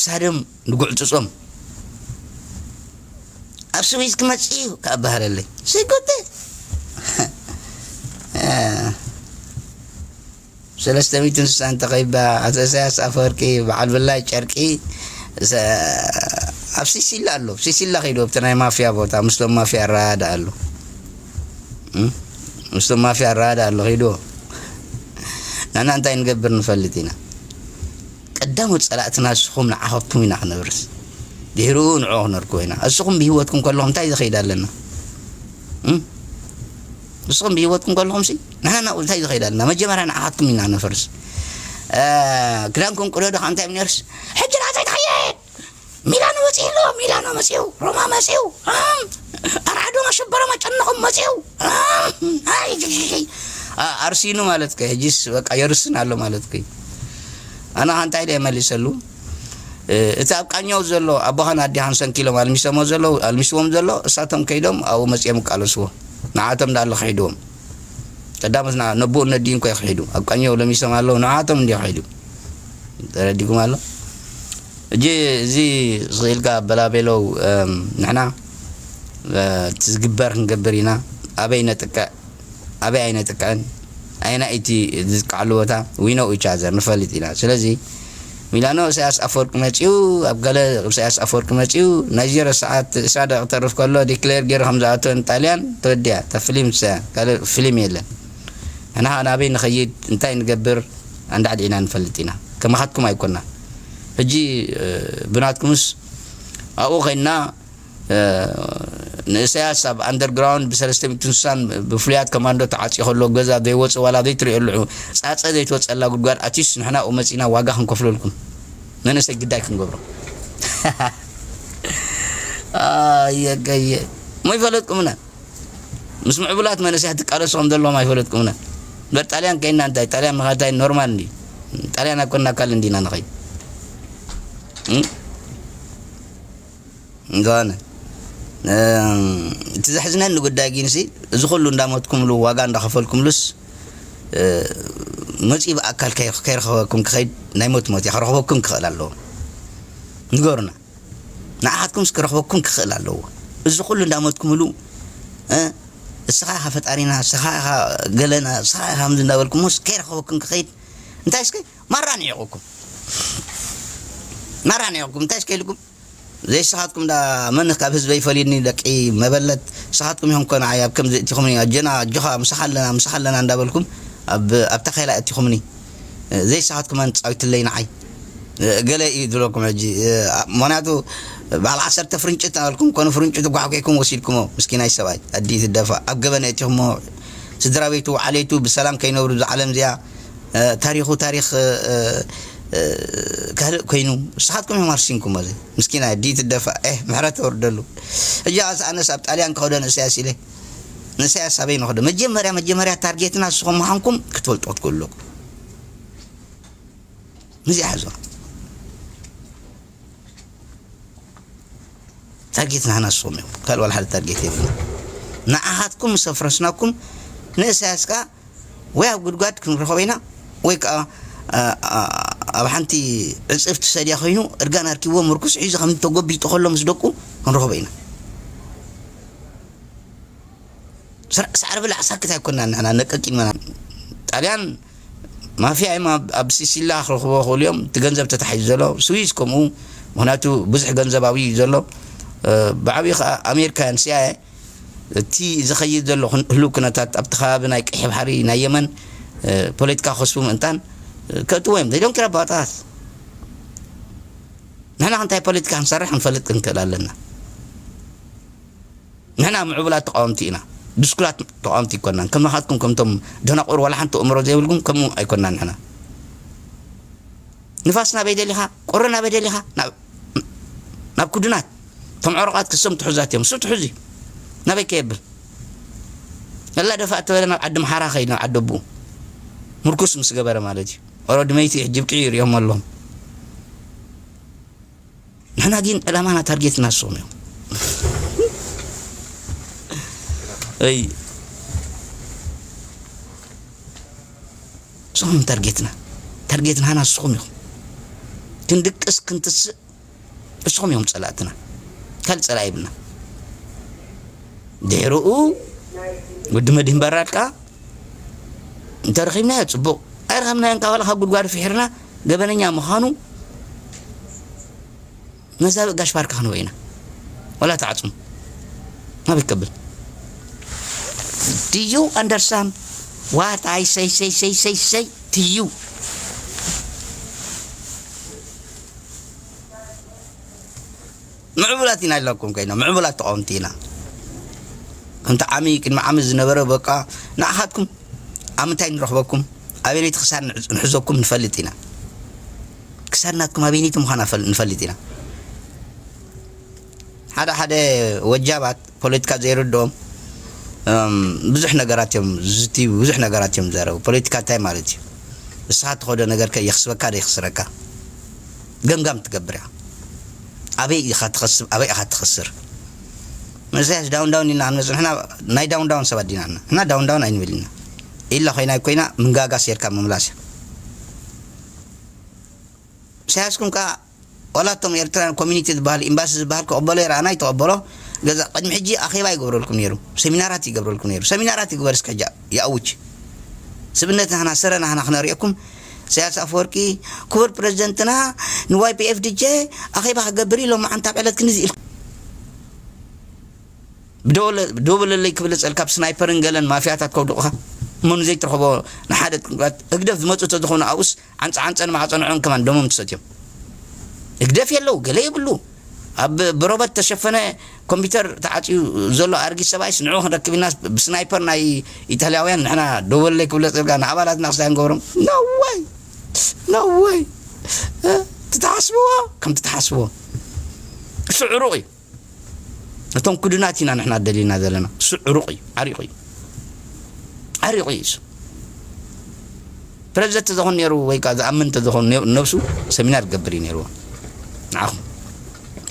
ክሳዶም ንጉዕጽጾም። ኣብ ስዊዝ ክመጽእ እዩ ክበሃለለይ። ስጉቲ። ሰለስተ ሚእትን ስሳን ተኸይባ፣ ኣቶ ኢሳያስ ኣፈወርቂ በዓል ብላይ ጨርቂ፣ ሰ-፣ ኣብ ሲሲላ ኣሎ። ሲሲላ ከይዱ ኣብቲ ናይ ማፍያ ቦታ፣ ምስቶም ማፍያ ኣረዳድኣ ኣሎ። እም? ምስቶም ማፍያ ኣረዳድኣ ኣሎ፣ ከይዱ። ንሕና እንታይ ንገብር ንፈልጥ ኢና። ቀዳሞት ጸላእትና ንስኹም ንዓኹም ኢና ክነብርስ። ድሕሪኡ ንዕኡ ክነርክቦ ኢና። እስኹም ብህይወትኩም ከለኹም እንታይ ዘኸይድ ኣለና? እም? ንስኹም ብህይወትኩም ከለኹምሲ ንሕና ናብኡ እንታይ ዘኸይድ ኣለና? መጀመርያ ንዓኻትኩም ኢና ነፍርስ። እ፣ ክዳንኩም ቅደዱ፣ ካብ እንታይ ነርስ? ሕጂ ናተይ ትኸይድ! ሚላኖ መጺኡ ኣሎ፣ ሚላኖ መጺኡ፣ ሮማ መጺኡ፣ እም፣ ኣርዓዶ መሸበሮ መጨነኹም መጺኡ፣ እም፣ ኣይ፣ ጅጅጅ። ኣ-፣ ኣርሲኑ ማለት ከ፣ ሕጂስ በቃ የርስን ኣሎ ማለት ከ። ኣነ ከ እንታይ ደየ መሊሰሉ? እ፣ እቲ ኣብ ቃኘው ዘሎ ኣቦኻን ኣዴኻን ሰንኪሎም ኣልሚሶሞ ዘለዉ፣ ኣልሚስዎም ዘሎ፣ እሳቶም ከይዶም ኣብኡ መጺኦም ይቃለስዎ። ንዓቶም ደኣ ኣሎ ክሒድዎም። ቀዳሞት ና-፣ ነቦኡ ነዲኡ እንኮ ክሒዱ። ኣብ ቃኘው ለሚሶም ኣለዉ፣ ንዓቶም እንዲዮ ክሒዱ። ተረዲኩም ኣሎ? እጂ እዚ ስቕ ኢልካ በላቤለው፣ እም፣ ንሕና፣ እ፣ እቲ ዝግበር ክንገብር ኢና። ኣበይ ነጥቅዕ? ኣበይ ኣይነጥቅዕን? ኣየናይ እቲ ዝጥቅዓሉ ቦታ? We know each other፣ ንፈልጥ ኢና። ስለዚ ሚላኖ ኢሳያስ ኣፈወርቂ መጺኡ፣ ኣብ ገለ ኢሳያስ ኣፈወርቂ መጺኡ፣ ናይ ዜሮ ሰዓት ዕስራ ደቂቕ ተርፍ ከሎ ዲክሌር ገይሩ ከም ዝኣተወ ንጣልያን ተወዲኣ። እታ ፍሊም ንሳ፣ ካልእ ፍሊም የለን። ንሕና ከኣ ናበይ ንኸይድ፣ እንታይ ንገብር፣ ኣንዳዕዲዕና ንፈልጥ ኢና። ከማኻትኩም ኣይኮናን። ሕጂ፣ እ፣ ብናትኩምስ ኣብኡ ኸይድና፣ እ፣ ንእሰያስ ኣብ ኣንደርግራውንድ ብሰለስተ ሚእትን ስሳን ብፍሉያት ኮማንዶ ተዓጽዩ ከሎ ገዛ ዘይወጽእ ዋላ ዘይትርእየሉ ጻጸ ዘይትወጸላ ጉድጓድ ኣትዩስ ንሕና ኣብኡ መጺእና ዋጋ ክንከፍለልኩም። መንእሰይ ግዳይ ክንገብሮ። ኣየገየ። እሞ ይፈለጥኩምና። ምስ ምዕቡላት መንእሰያት ትቃለሱ ከም ዘለኹም ኣይፈለጥኩምና። እምበር ጣልያን ከይና እንታይ? ጣልያን ምኻድ እንታይ ኖርማል እንድዩ? ጣልያን ኣይኮንና ኣካል እንዲና ንኸይድ። እም? እንተኾነ፣ እም፣ እቲ ዘሕዝነኒ ጉዳይ ግንሲ፣ እዚ ኩሉ እንዳሞትኩምሉ፣ ዋጋ እንዳኸፈልኩምሉስ፣ እ፣ መጺኡ ብኣካል ከይ-፣ ከይረኸበኩም ክኸይድ ናይ ሞት ሞት እያ። ክረኽበኩም ክኽእል ኣለዎ። ንገሩና። ንዓኻትኩምስ ክረኽበኩም ክኽእል ኣለዎ። እዚ ኩሉ እንዳሞትኩምሉ፣ እ፣ እስኻ ኢኻ ፈጣሪና፣ እስኻ ኢኻ ገለና፣ እስኻ ኢኻ ከምዚ እንዳበልኩምስ ከይረኸበኩም ክኸይድ፣ እንታይ እስከ ማራ ንዒቑኩም። ማራ ንዒቑኩም፣ እንታይ እስከ ኢልኩም? ዘይስኻትኩም ዳ መን ካብ ህዝበይ ፈሊኒ ደቂ መበለት፣ ስኻትኩም ኢኹም እኮ ንዓይ ኣብ ከምዚ እቲኹምኒ፣ ኣጀና፣ ኣጆኻ፣ ምሳኻ ኣለና፣ ምሳኻ ኣለና እንዳበልኩም ኣብ፣ ኣብ ታኼላ እቲኹምኒ። ዘይስኻትኩም መን ትጻዊትለይ ንዓይ? ገለ እዩ ዝብለኩም ሕጂ። ምኽንያቱ በዓል ዓሰርተ ፍርንጭት እናበልኩም ኮነ ፍርንጭቱ ጓሕጒሕኩም ወሲድኩሞ። ምስኪናይ ሰብኣይ ኣዲኡ ትደፋእ። ኣብ ገበነ እቲኹሞ ስድራ ቤቱ፣ ዓሌቱ ብሰላም ከይነብሩ እዛ ዓለም እዚኣ፣ እ፣ ታሪኹ ታሪኽ፣ እ፣ እ፣ ካልእ ኮይኑ፣ ንስኻትኩም ኢኹም ኣርሲንኩሞ እዚ። ምስኪን ኣዲኡ ትደፋእ፣ ኤህ፣ ምሕረት ተወርደሉ። ሕጂ ኣስ-፣ ኣነስ ኣብ ጣልያን ክኸዶ ንእስያስ ኢለ። ንእስያስ ኣበይ ንኸዶ? መጀመርያ፣ መጀመርያ ታርጌትና ንስኹም ምዃንኩም ክትፈልጡ ክትክእሉ ኣለኩም። ነዚኣ ሕዞ። ታርጌት ናህና ንስኹም እዮም። ካልእ ዋላ ሓደ ታርጌት የብልና። ንዓኻትኩም ምስ ኣፍረስናኩም፣ ንእስያስ ከኣ ወይ ኣብ ጉድጓድ ክንረኽቦ ኢና፣ ወይ ከኣ፣ ኣ፣ ኣ፣ ኣብ ሓንቲ ዕጽፍቲ ሰድያ ኮይኑ፣ እርጋን ኣርኪብዎ፣ ምርኩስ ሒዙ ከም ተጎቢጡ ከሎ ምስ ደቁ ክንረኽቦ ኢና። ስራ-፣ ሳዕሪ ብላዕ ሳክት ኣይኮናን ንሕና፣ ነቀቅ ኢልናና። ጣልያን ማፍያ እዮም ኣብ፣ ኣብ ሲሲላ ክረኽብዎ ክኽእሉ እዮም። እቲ ገንዘብ ተታሒዙ ዘሎ፣ ስዊዝ ከምኡ፣ ምኽንያቱ ብዙሕ ገንዘብ ኣብዩ እዩ ዘሎ። እ፣ ብዓብዩ ከኣ ኣሜሪካውያን፣ ሲኣይኤ፣ እቲ ዝኸይድ ዘሎ ኩን-፣ ህሉው ኩነታት ኣብቲ ከባቢ ናይ ቀይሕ ባሕሪ፣ ናይ የመን፣ እ፣ ፖለቲካ ክኸስቡ ምእንታን፣ እ፣ ከእትዎ እዮም። They don't care about us። ንሕና እንታይ ፖለቲካ ክንሰርሕ ክንፈልጥ ክንክእል ኣለና። ንሕና ምዕቡላት ተቃወምቲ ኢና። ድስኩላት ተቃወምቲ ኣይኮናን። ከማኻትኩም ከምቶም ደናቁር ዋላ ሓንቲ ኣእምሮ ዘይብልኩም ከምኡ ኣይኮናን ንሕና። ንፋስ ናበይ ደሊኻ? ቁሪ ናበይ ደሊኻ? ናብ፣ ናብ ኩድናት። እቶም ዕሩቓት ክሶም ትሑዛት እዮም። እሱ ትሑዝ እዩ። ናበይ ከየብል? እላ ደፋእ ተበለ ናብ ዓዲ ምሓራ ኸይድ፣ ናብ ዓዲ ኣቦኡ። ምርኩስ ምስ ገበረ ማለት እዩ። ኦሮድመይቲ ሕጂ ብቅዒ ይሪኦም ኣለዎም። ንሕና ግን ዕላማና ታርጌትና ንስኹም እዮም። እይ። ንስኹም ታርጌትና። ታርጌትና ንስኹም ኢኹም። ክንድቅስ፣ ክንትስእ፣ እሶም እዮም ጸላእትና፣ ካልእ ጸላኢ የብልና። ድሕርኡ ወዲ መድህን በራድ ከኣ እንተረኺብናዮ ጽቡቕ፣ ኣይረኸብናዮን ከኣ ዋላ ካብ ጉድጓዱ ፍሒርና ገበነኛ ምዃኑ ነዛ ጋሽ ባርካ ክንበ ኢና። ዋላ ተዓጽሙ ናበይ ከብል? Do you understand what I say, say, say, say, say to you? ምዕቡላት ኢና ኢልናኩም ኮይና፣ ምዕቡላት ተቃወምቲ ኢና። ከምቲ ዓሚ፣ ቅድሚ ዓሚ ዝነበረ በቃ ንዓኻትኩም ኣብ ምንታይ ንረኽበኩም፣ ኣበየነይቲ ክሳድ ንሕዝ-፣ ንሕዘኩም ንፈልጥ ኢና። ክሳድ ናትኩም ኣበየነይቲ ምዃና ፈል-፣ ንፈልጥ ኢና። ሓደ ሓደ ወጃባት ፖለቲካ ዘይርድኦም፣ እም፣ ብዙሕ ነገራት እዮም ዝዝትዩ፣ ብዙሕ ነገራት እዮም ዝዛረቡ። ፖለቲካ እንታይ ማለት እዩ? ንስኻ ትኸዶ ነገር ከ የኽስበካ ዶ የኽስረካ? ገምጋም ትገብር እያ። ኣበይ ኢኻ ትኸስብ፣ ኣበይ ኢኻ ትኸስር? ንእስያስ ዳውን ዳውን ኢልና ክንመጽእ፣ ንሕና ናይ ዳውን ዳውን ሰባት ዲና ንሕና? ንሕና ዳውን ዳውን ኣይንብል ኢና። ኢላ ኮይና ኮይና ምንጋጋ ሴርካ ምምላስ እያ። ኢሳያስኩም ከኣ ዋላ እቶም ኤርትራን ኮሚኒቲ ዝበሃል፣ ኤምባሲ ዝበሃል ክቕበሎ ይረኣና፣ ይተቐበሎ። ገዛ ቅድሚ ሕጂ ኣኼባ ይገብረልኩም ነይሩ፣ ሰሚናራት ይገብረልኩም ነይሩ። ሰሚናራት ይግበር እስከ ሕጂ ይኣውጅ። ስብነት ናህና፣ ሰረ ናህና ክነርእየኩም። ኢሳያስ ኣፈወርቂ ክቡር ፕረዚደንትና ንዋይ ፒ ኤፍ ዲ ጄ ኣኼባ ክገብር ኢሎም መዓንታ ኣብ ዕለት ክንዚ ኢልኩም ብደወለ-፣ ደወለለይ ክብል ጸልካ፣ ብስናይፐርን ገለን ማፍያታት ከውድቑኻ። መኑ ዘይትረኽቦ ንሓደ ጥንቅላት ህግደፍ ዝመጹ ተዝኾኑ ኣብኡስ ዓንጸ ዓንጸ ንማዕጸንዖም ከማን ደሞም ትሰትዮም። ህግደፍ የለው፣ ገለ የብሉ። ኣብ ብሮበት ተሸፈነ ኮምፒውተር ተዓጽዩ ዘሎ ኣርጊት ሰብኣይስ ንዑ ክንረክብ ኢልና ብስናይፐር ናይ ኢጣልያውያን ንሕና ደወለለይ ክብል ጸልካ ንኣባላትና ክስታይ ንገብሮም። No way! No way! እ፣ ትትሓስብዎ ከም ትትሓስብዎ። እሱ ዕሩቕ እዩ። እቶም ክዱናት ኢና ንሕና ደሊና ዘለና። እሱ ዕሩቕ እዩ፣ ዓሪቑ እዩ። ዓሪቑ እዩ እሱ። ፕረዚደንት ተዝኾን ነይሩ ወይ ከኣ ዝኣምን ተዝኾን ነ-፣ ነብሱ ሰሚናር ክገብር እዩ ነይርዎ። ንዓኹም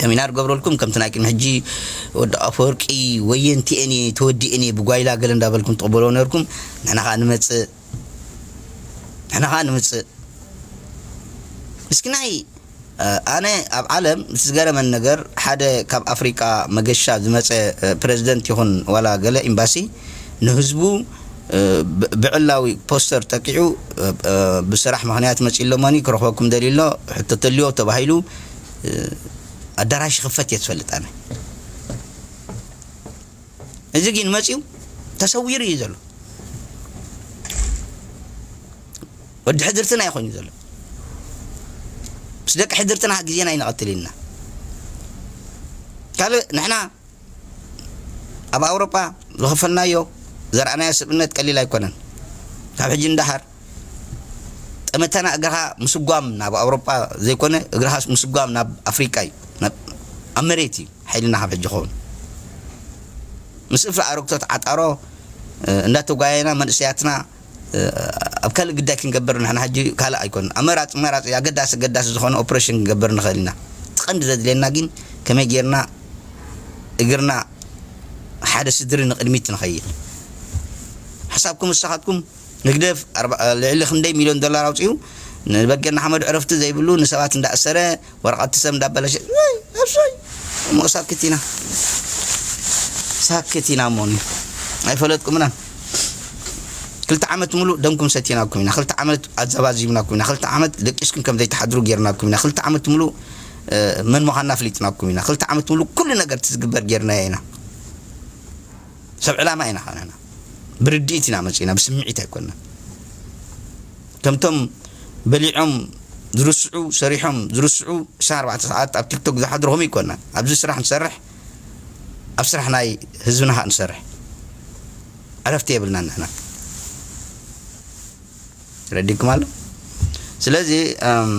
ሰሚናር ገብረልኩም፣ ከምቲ ናይ ቅድሚ ሕጂ ወዲ ኣፈወርቂ ወየንቲ እኔ ተወዲእኔ ብጓይላ ገለ እንዳበልኩም ትቕበልዎ ነርኩም። ንሕና ኸኣ ንመጽእ፣ ንሕና ኸኣ ንምጽእ። ምስኪናይ፣ እ፣ ኣነ ኣብ ዓለም እቲ ዝገረመን ነገር፣ ሓደ ካብ ኣፍሪቃ መገሻ ዝመጸ፣ እ፣ ፕረዚደንት ይኹን ዋላ ገለ ኤምባሲ ንህዝቡ፣ እ፣ ብ-፣ ብዕላዊ ፖስተር ጠቂዑ፣ እ፣ እ፣ ብስራሕ ምኽንያት መጺኡ ኣሎ፣ መን ክረኽበኩም ደልዩ ኣሎ፣ ሕቶ ተልዮ ተባሂሉ፣ እ፣ ኣዳራሽ ይኽፈት እየ ዝፈልጥ ኣነ። እዚ ግን መጺኡ ተሰዊሩ እዩ ዘሎ። ወዲ ሕድርትና ኣይኮን እዩ ዘሎ። ምስ ደቂ ሕድርትና ግዜና ኣይንቐትል ኢልና። ካልእ ንሕና ኣብ ኣውሮጳ ዝኸፈልናዮ፣ ዘርኣናዮ ስብእነት ቀሊል ኣይኮነን። ካብ ሕጂ ንደሓር ጠመተና እግርኻ ምስጓም ናብ ኣውሮጳ ዘይኮነ፣ እግርኻ ምስጓም ናብ ኣፍሪቃ እዩ። ናብ፣ ኣብ መሬት እዩ ሓይልና ካብ ሕጂ ክኸውን። ምስ እፍሪ ኣረግቶት ዓጣሮ፣ እ፣ እንዳተጓየና መንእሰያትና፣ እ፣ ኣብ ካልእ ግዳይ ክንገብር ንሕና ሕጂ ካልእ ኣይኮን። ኣመራጺ መራጺ ኣገዳሲ ኣገዳሲ ዝኾነ ኦፕሬሽን ክንገብር ንኽእል ኢና። እቲ ቀንዲ ዘድልየና ግን ከመይ ጌርና እግርና ሓደ ስድሪ ንቕድሚት ንኸይድ። ሓሳብኩም ንስኻትኩም ህግደፍ ኣርባ-፣ ልዕሊ ክንደይ ሚልዮን ዶላር ኣውጺኡ ንበገና ሓመዱ ዕረፍቲ ዘይብሉ ንሰባት እንዳእሰረ ወረቐት ሰብ እንዳበላሸ፣ ወይ፣ ኣብሶይ፣ እሞ ሳክት ኢና። ሳክት ኢና እሞ ኣይፈለጥኩምናን። ክልተ ዓመት ሙሉእ ደምኩም ሰቲናኩም ኢና። ክልተ ዓመት ኣዘባዚብናኩም ኢና። ክልተ ዓመት ደቂስኩም ከም ዘይትሓድሩ ጌርናኩም ኢና። ክልተ ዓመት ሙሉእ፣ እ፣ መን ምዃንና ኣፍሊጥናኩም ኢና። ክልተ ዓመት ሙሉእ ኩሉ ነገር እቲ ዝግበር ጌርናዮ ኢና። ሰብ ዕላማ ኢና ኸነና። ብርድኢት ኢና መጺእና፣ ብስምዒት ኣይኮንና። ከምቶም በሊዖም ዝርስዑ፣ ሰሪሖም ዝርስዑ፣ ዕስራን ኣርባዕተ ሰዓት ኣብ ቲክቶክ ዝሓድሩ ከምኡ ኣይኮንና። ኣብዚ ስራሕ ንሰርሕ፣ ኣብ ስራሕ ናይ ህዝብና ኸኣ ንሰርሕ። ዕረፍቲ የብልናን ንሕና። ረዲኩም ኣሎ። ስለዚ፣ እም፣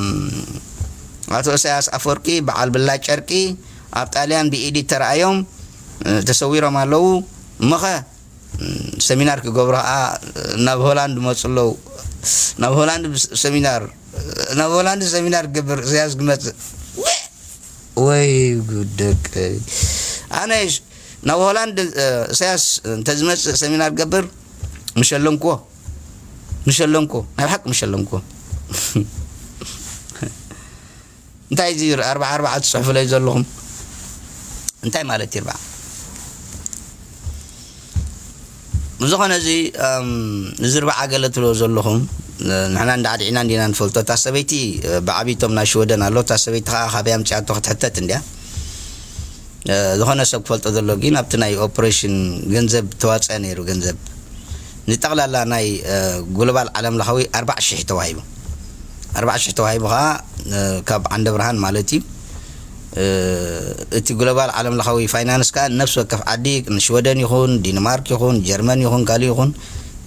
ኣቶ ኢሳያስ ኣፈወርቂ በዓል ብላ ጨርቂ ኣብ ጣልያን ብኢዲ ተራእዮም፣ እ፣ ተሰዊሮም ኣለዉ። እሞኸ፣ እም፣ ሰሚናር ክገብሩ ኸኣ ናብ ሆላንድ መጹ ኣለዉ። ናብ ሆላንድ ብስ-፣ ሰሚናር፣ ናብ ሆላንድ ሰሚናር ክገብር ኢሳያስ ክመጽእ። ወይ ጉድ ደቀይ። ኣነ ሽ-፣ ናብ ሆላንድ፣ እ፣ ኢሳያስ እንተዝመጽእ ሰሚናር ክገብር ምሸለምክዎ። ምሸለምክዎ። ናይ ብሓቂ ምሸለምክዎ። እንተ እንታይ እዚ ኣርባዓ ኣርባዓ ትፅሕፉለይ ዘለኹም? እንታይ ማለት ይርባዕ? ብዝኾነ እዚ፣ እም፣ እዚ ርባዓ ገለ ትብሎ ዘለኹም፣ ንሕና እንዳዕዲዕና እንዲና ንፈልጦ። እታ ሰበይቲ፣ እ፣ ብዓብይቶም ናይ ሽወደን ኣሎ። እታ ሰበይቲ ከዓ ካበይ ኣምፂኣቶ ክትሕተት እንድያ። እ፣ ዝኾነ ሰብ ክፈልጦ ዘሎ ግን ኣብቲ ናይ ኦፕሬሽን ገንዘብ ተዋፀ ነይሩ። ገንዘብ ንጠቕላላ ናይ፣ እ፣ ግሎባል ዓለም ለኻዊ ኣርባዓ ሽሕ ተዋሂቡ። ኣርባዓ ሽሕ ተዋሂቡ ከዓ፣ እ፣ ካብ ዓንደ ብርሃን ማለት እዩ። እ፣ እቲ ግሎባል ዓለም ለኻዊ ፋይናንስ ከዓ ነፍሲ ወከፍ ዓዲ፣ ሽወደን ይኹን፣ ዲንማርክ ይኹን፣ ጀርመን ይኹን፣ ካልእ ይኹን፣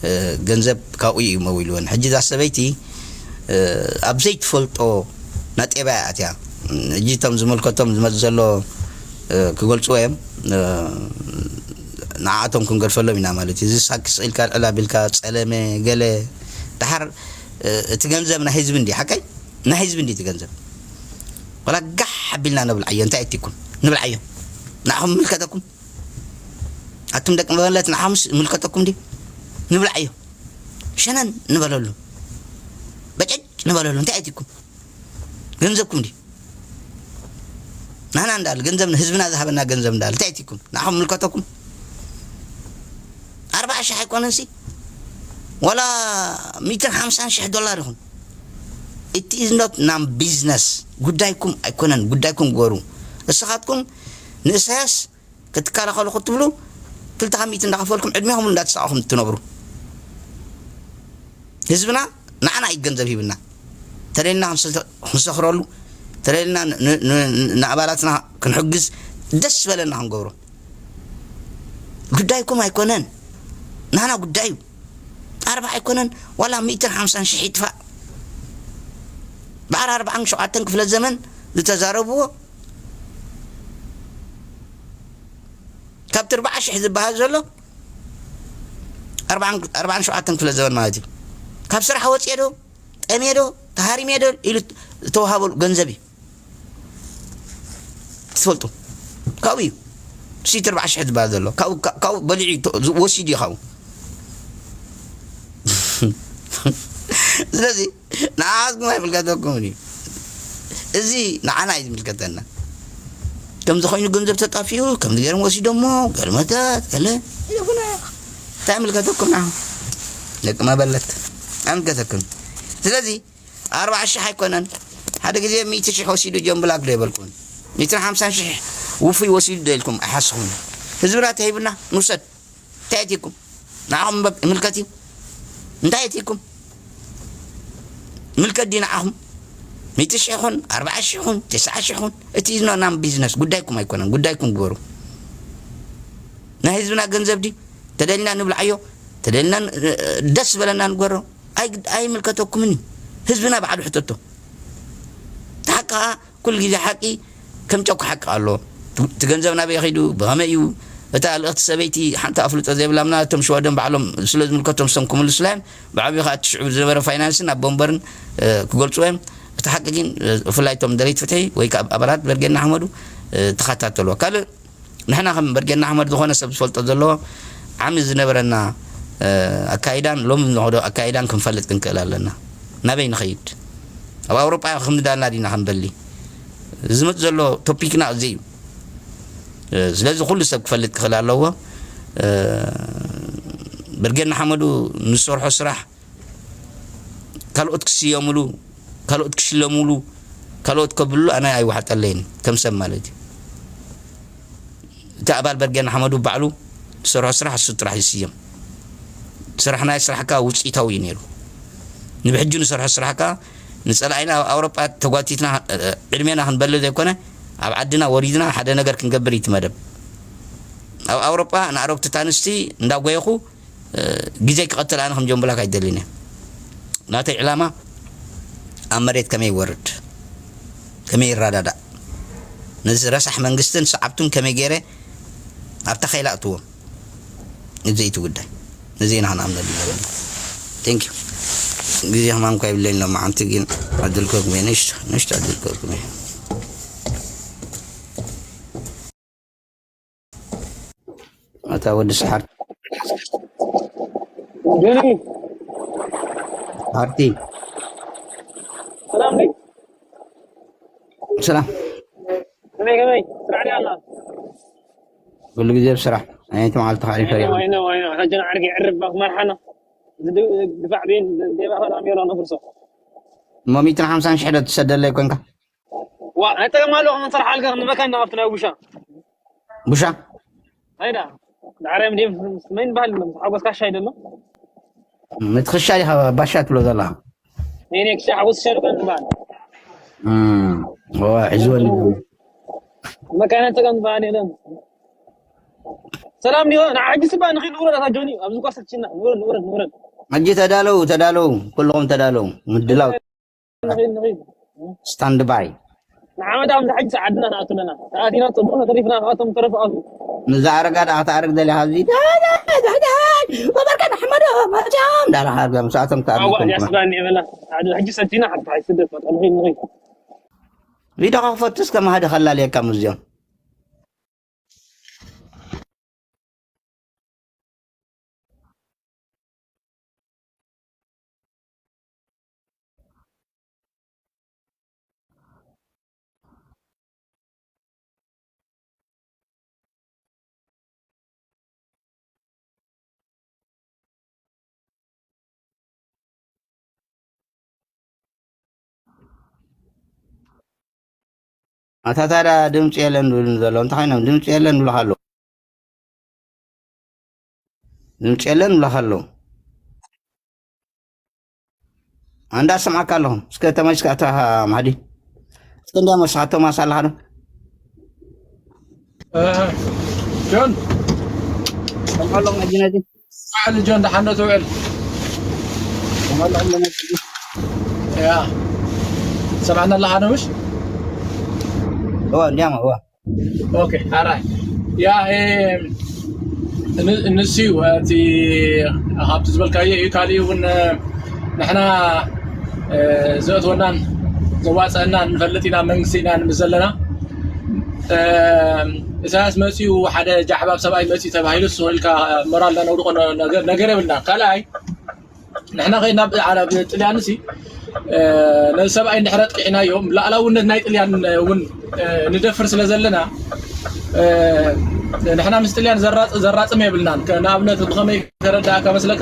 እ፣ ገንዘብ ካብኡ እዩ መዊልወን። ሕጂ እዛ ሰበይቲ፣ እ፣ ኣብ ዘይትፈልጦ ናጤባ እያ ኣትያ። ሕጂ እቶም ዝምልከቶም ዝመጽእ ዘሎ፣ እ፣ ክገልጽዎ እዮም። እ፣ ንዓኣቶም ክንገድፈሎም ኢና ማለት እዩ። እዚ ሳክስ ኢልካ ልዕል ኣቢልካ ጸለመ ገለ ደሓር፣ እ፣ እቲ ገንዘብ ናይ ህዝቢ እንዲ ሓቀይ ናይ ህዝቢ እንዲ እቲ ገንዘብ ወላ ጋሕ ኣቢልና ነብልዓዮ። እንታይ እቲኩም ንብልዓዮ? ንዓኹም ምልከተኩም? ኣቱም ደቂ መበለት ንዓኹምስ ምልከተኩም ድዩ? ንብልዓዮ። ሸነን ንበለሉ። በጨጭ ንበለሉ። እንታይ እቲኩም? ገንዘብኩም ድዩ? ናህና እንዳል ገንዘብ ንህዝብና ዝሃበና ገንዘብ እንዳል እንታይ እቲኩም? ንዓኹም ምልከተኩም? ኣርባዓ ሽሕ ኣይኮነንሲ? ወላ ሚእትን ሓምሳን ሽሕ ዶላር ይኹን። It is not non business። ጉዳይኩም ኣይኮነን፣ ጉዳይኩም ግበሩ። እስኻትኩም ንእሳያስ ክትከላኸሉ ክትብሉ ክልተ ካብ ሚእቲ እንዳኸፈልኩም ዕድሜኹም እንዳተሳቐኹም ትነብሩ። ህዝብና ንዓና እዩ ገንዘብ ሂብና። ተደልና ክንሰ-፣ ክንሰኽረሉ፣ ተደልና ን-፣ ን-፣ ን-፣ ንኣባላትና ክንሕግዝ ደስ ዝበለና ክንገብሮ። ጉዳይኩም ኣይኮነን። ናና ጉዳይ እዩ። ኣርባዓ ኣይኮነን፣ ዋላ ሚእትን ሓምሳን ሽሕ ይጥፋእ። ብዓር ኣርባዓን ሸውዓተን ክፍለ ዘመን ዝተዛረብዎ ካብቲ ኣርባዓ ሽሕ ዝበሃል ዘሎ ኣርባዓን፣ ኣርባዓን ሸውዓተን ክፍለ ዘመን ማለት እዩ። ካብ ስራሕ ወፅየ ዶ፣ ጠምየ ዶ፣ ተሃሪምየ ዶ ኢሉ ዝተዋሃበሉ ገንዘብ እዩ። ትፈልጡ? ካብኡ እዩ። ሲቲ ኣርባዓ ሽሕ ዝበሃል ዘሎ። ካብኡ፣ ካ-፣ ካብኡ በሊዑ እዩ ተ-፣ ዝ-፣ ወሲዱ እዩ ካብኡ። ስለዚ ንዓኻትኩም ኣይምልከተኩምን እዩ። እዚ ንዓና እዩ ዝምልከተና። ከምዚ ኮይኑ ገንዘብ ተጣፊኡ፣ ከምዚ ገይሮም ወሲዶሞ፣ ገልመታት፣ ገለ ይኹን። እንታይ ይምልከተኩም ንዓኹም? ደቂ መበለት። ኣይምልከተኩም። ስለዚ ኣርባዓ ሽሕ ኣይኮነን። ሓደ ግዜ ሚእቲ ሽሕ ወሲዱ ጆን ብላክ ዶ ይበልኩን? ሚእትን ሓምሳን ሽሕ ውፉይ ወሲዱ ዶ ኢልኩም ኣይሓስኹምን? ህዝብና ተሂብና ንውሰድ። እንታይ ኣእትይኩም? ንዓኹም እምበ-፣ ምልከት እዩ። እንታይ ኣእትይኩም? ምልከት ድዩ ንዓኹም? ሚእቲ ሽሕ ይኹን፣ ኣርባዓ ሽሕ ይኹን፣ ተስዓ ሽሕ ይኹን፣ እቲ ኢዝ ኖት ናን ቢዝነስ፣ ጉዳይኩም ኣይኮነን፣ ጉዳይኩም ግበሩ። ናይ ህዝብና ገንዘብ ድዩ? ተደሊና ንብልዓዮ፣ ተደሊና ን-፣ ደስ ዝበለና ንግበሮ። ኣይ-፣ ኣይምልከተኩምን እዩ። ህዝብና ባዕሉ ሕተቶ። እቲ ሓቂ ከዓ ኩሉ ግዜ ሓቂ ከም ጨኩ ሓቂ ኣሎ። እቲ ገንዘብ ናበይ ኸይዱ፣ ብኸመይ እዩ? እታ ልእኽቲ ሰበይቲ ሓንቲ ኣፍልጦ ዘይብላ ምና፣ እቶም ሽወደን ባዕሎም ስለ ዝምልከቶም እሶም ክምልሱላ እዮም። ብዓብዩ ከዓ እቲ ሽዑ ዝነበረ ፋይናንስን ኣብ ወንበርን፣ እ፣ ክገልጽዎ እዮም። እቲ ሓቂ ግን፣ እ፣ ብፍላይ እቶም ደለይቲ ፍትሒ ወይ ከዓ ኣባላት በርጌድ ንሓመዱ፣ እ፣ ተኸታተልዎ። ካልእ ንሕና ከም በርጌድ ንሓመዱ ዝኾነ ሰብ ዝፈልጦ ዘለዎ ዓሚ ዝነበረና፣ እ፣ ኣካይዳን ሎሚ ንኸዶ ኣካይዳን ክንፈልጥ ክንክእል ኣለና። ናበይ ንኸይድ? ኣብ ኣውሮጳ ክንዳልና ዲና ክንበሊ? ዝመጽእ ዘሎ ቶፒክና እዚ እዩ። እ፣ ስለዚ ኩሉ ሰብ ክፈልጥ ክኽእል ኣለዎ። እ፣ ብርጌድ ንሓመዱ ንሰርሖ ስራሕ ካልኦት ክስየሙሉ፣ ካልኦት ክሽለሙሉ፣ ካልኦት ከብሉሉ ኣነ ኣይወሓጠለይን ከም ሰብ ማለት እዩ። እቲ ኣባል በርጌድ ንሓመዱ ባዕሉ ዝሰርሖ ስራሕ እሱ ጥራሕ ይስየም። ስራሕ ናይ ስራሕካ ውፅኢታዊ እዩ ነይሩ። ንብሕጂ ንሰርሖ ስራሕካ ንፀላኢና ኣብ ኣውሮጳ ተጓቲትና፣ እ፣ ዕድሜና ክንበልዕ ዘይኮነ ኣብ ዓድና ወሪድና ሓደ ነገር ክንገብር እዩ እቲ መደብ። ኣብ ኣውሮጳ ንኣረግቶት ኣንስቲ እንዳጎየኹ፣ እ፣ ግዜ ክቐትል ኣነ ከም ጀምቡላክ ኣይደልን እየ። ናተይ ዕላማ ኣብ መሬት ከመይ ይወርድ፣ ከመይ ይረዳዳእ፣ ነዚ ረሳሕ መንግስትን ሰዓብቱን ከመይ ገይረ ኣብታ ኸይላ እትዎም። እዚ እዩ እቲ ጉዳይ። እዚ ኢና ክንኣምነሉ ዘለና። Thank you። ግዜ ሕማም እኳ ይብለኝ ሎማዓንቲ ግን ዕድል ክህብኩም እየ። ንእሽቶ፣ ንእሽቶ ዕድል ክህብኩም እየ። ኣታ ወዲ ሰሓር። ጆኒ፣ ሓርቲ። ሰላም ነይ። ሰላም። ከመይ ከመይ? ስራሕ ድያ ኣላ? ኩሉ ግዜ ኣብ ስራሕ። ኣየነይቲ መዓልቲ ከዕሪፈ እያ? ወይነ ወይነ ወይነ። ሕጂ ንዓርኪ ይዕርብ ባክ መርሓና። ዝድ-፣ ድፋዕ ቤን ዴባ ኸዳ ሜሮ ነፍርሶ። እሞ ሚእትን ሓምሳን ሽሕ ዶ ትሰደለይ ኮንካ? ዋ፣ ኣይጠቀም ኣለኹ፣ ክንሰርሓልካ ክንበካ ኢና ኣብቲ ናይ ቡሻ። ቡሻ? ኣይዳ። ዳዕራይ ምድም መን በሃል? ሓጎስ ካሻ ኣይደሎ? ምትኽሻ ዲኻ ባሻ ትብሎ ዘለኻ? ነይ ነይ ክሻ ሓጎስ ሻ ዱካን በሃል። እም፣ ዋ፣ ሒዝወኒ። መካነ ተቀም በሃል የለን። ሰላም ዲዮ፣ ንዓ ሕጂ ስባ ንኺድ ንውረድ ኣታ ጆኒ፣ ኣብዚ ኳስ ተችና፣ ንውረድ፣ ንውረድ፣ ንውረድ። ሕጂ ተዳለዉ፣ ተዳለዉ፣ ኩልኹም ተዳለዉ። ምድላው። ንኺድ፣ ንኺድ። ስታንድ ባይ። ንዓመት ኣብ ሕጂ ሰዓድና ንኣቱ ኣለና። ተኣቲና ጽቡቕ ተሪፍና፣ ካብኣቶም ተረፉ ኣቱ። ንዛ ኣረጋ ደኣ ክትኣርግ ደሊኻ ኣብዚ። ዳይ፣ ዳይ፣ ዳይ፣ ዳይ፣ ወበርከ ንሕመዶ፣ መቻም፣ ዳራ ሃርጋ፣ ምስኣቶም ክትኣርግ ኣዋ፣ ኮንኩ። ዲያስባኒ የበላ። ዓዲ ሕጂ ሰቲና፣ ሓንቲ ሓይ ስደት መጣ፣ ንኺድ፣ ንኺድ። ቪድዮ ክፈቱ እስከ ማህዲ ከላልየካ ምስዚኦም። ኣታ ታዲያ ድምፂ የለን ዝብሉኒ ዘለዉ እንታይ ኮይኖም? ድምፂ የለን ይብሉኻ ኣለዉ። ድምፂ የለን ይብሉኻ ኣለዉ። ኣንዳ ሰምዓካ ኣለኹ። እስከ ተመልስካ ኣታ ማህዲ። እስከ እንዳ መስሓ ቶማስ ኣለኻ ዶ? እ፣ ጆን። ሰምዓ ኣለኹ መዲነቲ። በዓል ጆን፣ ደሓን ዶ ትውዕል? ሰምዓ ኣለኹ መዲነቲ። ያ። ሰምዓና ኣለኻ ዶ ምሽ? እወ፣ እንዲያማ፣ እወ። ኦኬ፣ ኣራይ። ያ፣ እ፣ ን-፣ ንሱ እዩ፣ እቲ ካብቲ ዝበልካዮ እዩ። ካሊእ እውን፣ እ፣ ንሕና፣ እ፣ ዘእትወናን ዘዋፀአናን ንፈልጥ ኢና፣ መንግስቲ ኢና ንምስ ዘለና። እ፣ ኢሳያስ መፂኡ፣ ሓደ ጃሕባብ ሰብኣይ መፂኡ ተባሂሉ፣ እሱ ኢልካ ሞራል ነውድቆ ነ-፣ ነገር፣ ነገር የብልና። ካልኣይ፣ ንሕና ከይድና ብ-፣ ኣብ ጥልያን ሲ፣ እ፣ ነዚ ሰብኣይ እንድሕር ኣጥቂዕናዮ፣ ላእላውነት ናይ ጥልያን እውን፣ እ፣ ንደፍር ስለ ዘለና፣ እ፣ ንሕና ምስ ጥልያን ዘራጽ-፣ ዘራጽም የብልናን። ከ-፣ ንኣብነት ብኸመይ ከረድኣካ መስለካ?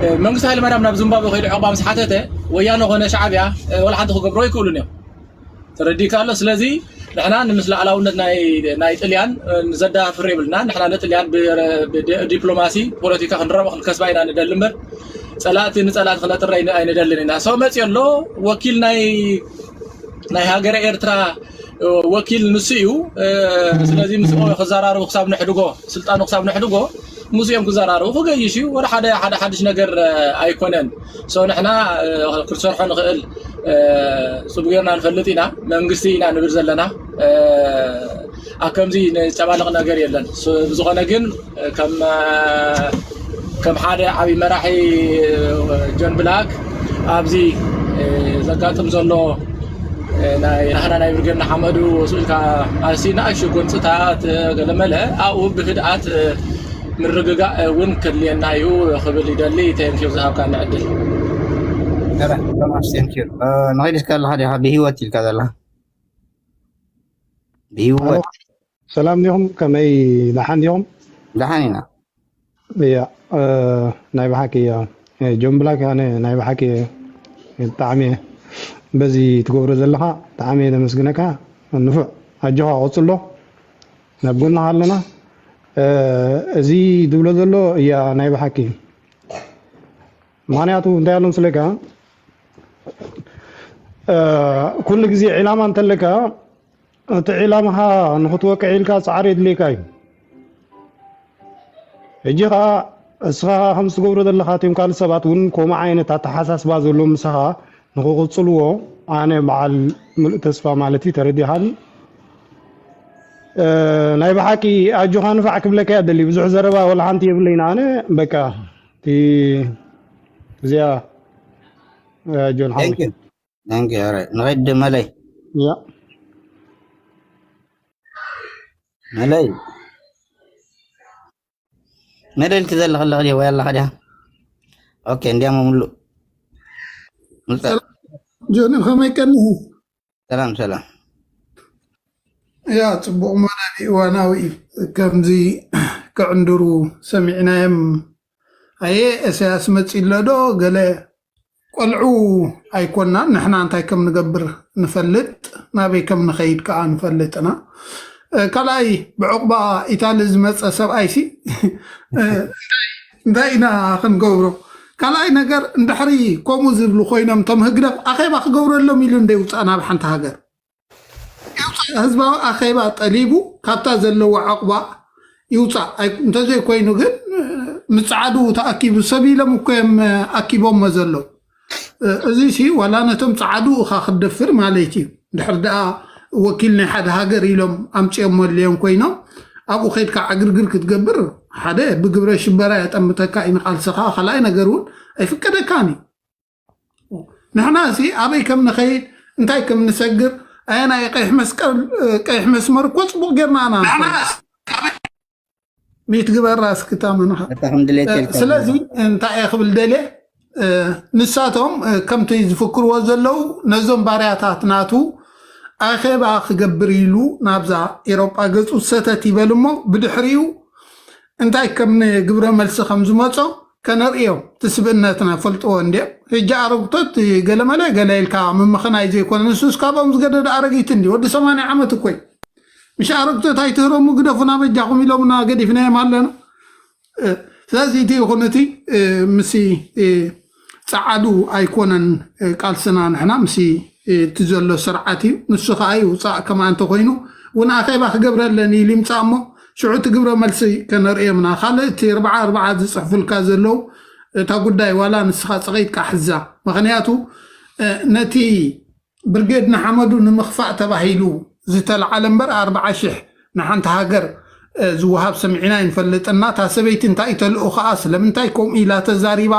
እ፣ መንግስቲ ሃይለማርያም ናብ ዚምባብዌ ከይዱ ዕቑባ ምስ ሓተተ፣ ወያነ ኾነ ሻዕብያ፣ እ፣ ወላ ሓንቲ ክገብሮ ኣይክእሉን እዮም። ተረዲእካ ኣሎ። ስለዚ ንሕና ንምስ ላዕላውነት ናይ፣ ናይ ጥልያን፣ እ፣ ንዘዳፍር የብልና። ንሕና ንጥልያን ብ-፣ ብ-፣ ዲፕሎማሲ፣ ፖለቲካ ክንረብ-፣ ክንከስባ ኢና ንደሊ እምበር፣ ጸላእቲ ንጸላእቲ ክነጥር ኣይን-፣ ኣይንደልን ኢና። ሰው መጽዮ ኣሎ፣ ወኪል ናይ፣ ናይ ሃገረ ኤርትራ፣ እ፣ ወኪል ንሱ እዩ። እ፣ ስለዚ ምስኡ ክዘራርቡ ክሳብ ነሕድጎ፣ ስልጣኑ ክሳብ ነሕድጎ፣ ምስኡ እዮም ክዘራርቡ። ክገይሽ እዩ። ወደ ሓደ፣ ሓደ ሓድሽ ነገር፣ እ፣ ኣይኮነን። ሶ ንሕና፣ እ፣ ክንሰርሖ ንኽእል፣ እ፣ ጽቡቅ ጌርና ንፈልጥ ኢና። መንግስቲ ኢና ንብል ዘለና። እ፣ ኣብ ከምዚ ንጨማለቕ ነገር የለን። ሶ ብዝኾነ ግን፣ እ፣ ከም፣ እ፣ ከም ሓደ ዓብዪ መራሒ፣ እ፣ ጆን ብላክ ኣብዚ፣ እ፣ ዘጋጥም ዘሎ፣ እ፣ ናይ ናህና ናይ ብርጌድ ንሓመዱ ስኢልካ ኣሲ ንኣሽቱ ጎንጽታት፣ እ፣ ገለመለ ኣብኡ ብህድኣት፣ እ፣ ምርግጋእ እውን ከድልየና እዩ ክብል ይደሊ። Thank you ዝሃብካኒ ዕድል። ኧረ፣ ቶማስ፣ thank you። እ፣ ንኸይድ እስከ ኣለኻ ዲኻ ብህይወት ኢልካ ዘለኻ? ብህይወት። ሰላም ዲኹም? ከመይ ደሓን ዲኹም? ደሓን ኢና። እያ፣ እ፣ ናይ ብሓቂ እያ። እ፣ ጆን ብላክ፣ ኣነ ናይ ብሓቂ ብጣዕሚ በዚ ትገብሮ ዘለኻ ብጣዕሚ እየ ዘመስግነካ። ንፉዕ፣ ኣጆኻ ቀጽሎ፣ ናብ ጎንኻ ኣለና። እ፣ እዚ ዝብሎ ዘሎ እያ ናይ ብሓቂ። ምኽንያቱ እንታይ ኣሎ ምስለካ፣ እ፣ ኩሉ ግዜ ዒላማ እንተለካ፣ እቲ ዒላማኻ ንኽትወቅዕ ኢልካ ጻዕሪ የድልየካ እዩ። ሕጂ ኸኣ እስኻ ከም ትገብሮ ዘለኻ፣ እቶም ካልእ ሰባት እውን ከምኡ ዓይነት ኣተሓሳስባ ዘለዎም ምሳኻ ንኽቕጽልዎ ኣነ በዓል ምሉእ ተስፋ ማለት እዩ። ተረዲኻኒ? እ፣ ናይ ብሓቂ ኣጆኻ ንፋዕ ክብለካ እየ ደሊ። ብዙሕ ዘረባ ወላ ሓንቲ የብለይን ኣነ። በቃ፣ እቲ፣ እዚኣ፣ እ፣ ጆን ሓወይ። Thank you. Thank you. All right. ንኸይድ መለይ። ያ። መለይ። መለይ ኢልኪ ዘለኺ ኣለኺ ድያ ወይ ኣለኻ ድያ? ኦኬ፣ እንዲያም ምሉእ። ምሉእ። ሰላም ጆን፣ ከመይ ቀኒኺ? ሰላም፣ ሰላም። ያ ጽቡቕ መደብ እዩ፣ እዋናዊ እዩ። ከምዚ ክዕንድሩ ሰሚዕናዮም። ኣየ እሳያስ መጺ ኣሎ ዶ ገለ? ቆልዑ ኣይኮናን፣ ንሕና እንታይ ከም ንገብር ንፈልጥ፣ ናበይ ከም ንኸይድ ከኣ ንፈልጥና። ካልኣይ፣ ብዕቑባ ኢታሊ ዝመጸ ሰብኣይሲ እንታይ ኢና ክንገብሮ? ካልኣይ ነገር፣ እንድሕሪ ከምኡ ዝብሉ ኮይኖም፣ እቶም ህግደፍ ኣኼባ ክገብረሎም ኢሉ እንደ ይውጻእ ናብ ሓንቲ ሃገር፣ ህዝባዊ ኣኼባ ጠሊቡ ካብታ ዘለዋ ዕቑባ ይውፃእ። እንተዘይኮይኑ ግን፣ ምፅዓዱ ተኣኪቡ ሰብ ኢሎም እኮ እዮም ኣኪቦሞ ዘለዉ። እዚ ሲ ዋላ ነቶም ፀዓዱ እኻ ክትደፍር ማለት እዩ። ድሕር ደኣ ወኪል ናይ ሓደ ሃገር ኢሎም ኣምፅኦም መድልዮም ኮይኖም፣ ኣብኡ ከይድካ ዕግርግር ክትገብር፣ ሓደ ብግብረ ሽበራ የጠምተካ እዩ ንቃልስኻ። ካልኣይ ነገር እውን ኣይፍቀደካን እዩ። ንሕና ሲ ኣበይ ከም ንኸይድ፣ እንታይ ከም ንሰግር፣ ኣየናይ ቀይሕ መስቀል፣ ቀይሕ መስመር እኮ ጽቡቕ ጌርና ኢና ንፈልጥ። ሚት ግበራ እስኪ እታ መንኻ። ስለዚ እንታይ እየ ክብል ደልየ፣ ንሳቶም ከምቲ ዝፍክርዎ ዘለዉ ነዞም ባርያታት ናቱ ኣኼባ ክገብር ኢሉ ናብዛ ኤሮጳ ገጹ ሰተት ይበል እሞ ብድሕሪኡ እንታይ ከም ግብረ መልሲ ከም ዝመጾ ከነርእዮም። እቲ ስብእነትና ፈልጥዎ እንድዮም። ሕጂ ኣረግቶት ገለመለ ገለ ኢልካ ምምኽናይ ዘይኮነ፣ ንሱስ ካብኦም ዝገደደ ኣረጊት እንዲ ወዲ ሰማንያ ዓመት እኮ እዩ። ምሽ ኣረግቶት ኣይትህረሙ ግደፉና በጃኹም ኢሎምና ገዲፍናዮም ኣለና። ስለዚ እቲ ይኹን እቲ ምስ ጸዓዱ ኣይኮነን ቃልስና፣ ንሕና ምስ እቲ ዘሎ ስርዓት እዩ። ንሱ ከዓ ይውፃእ ከማ እንተኮይኑ እውን ኣኼባ ክገብረለን ኢሉ ይምፃእ እሞ ሽዑ እቲ ግብረ መልሲ ከነርእዮምና። ካልእ እቲ ርብዓ ርብዓ ዝፅሕፉልካ ዘለዉ እታ ጉዳይ ዋላ ንስኻ ፀቒጥካ ሕዛ። ምክንያቱ ነቲ ብርጌድ ንሓመዱ ንምኽፋእ ተባሂሉ ዝተልዓለ እምበር ኣርብዓ ሽሕ ንሓንቲ ሃገር ዝወሃብ ሰሚዕና ይንፈልጥና። እታ ሰበይቲ እንታይ ተልእኾኣ ስለምንታይ ከምኡ ኢላ ተዛሪባ?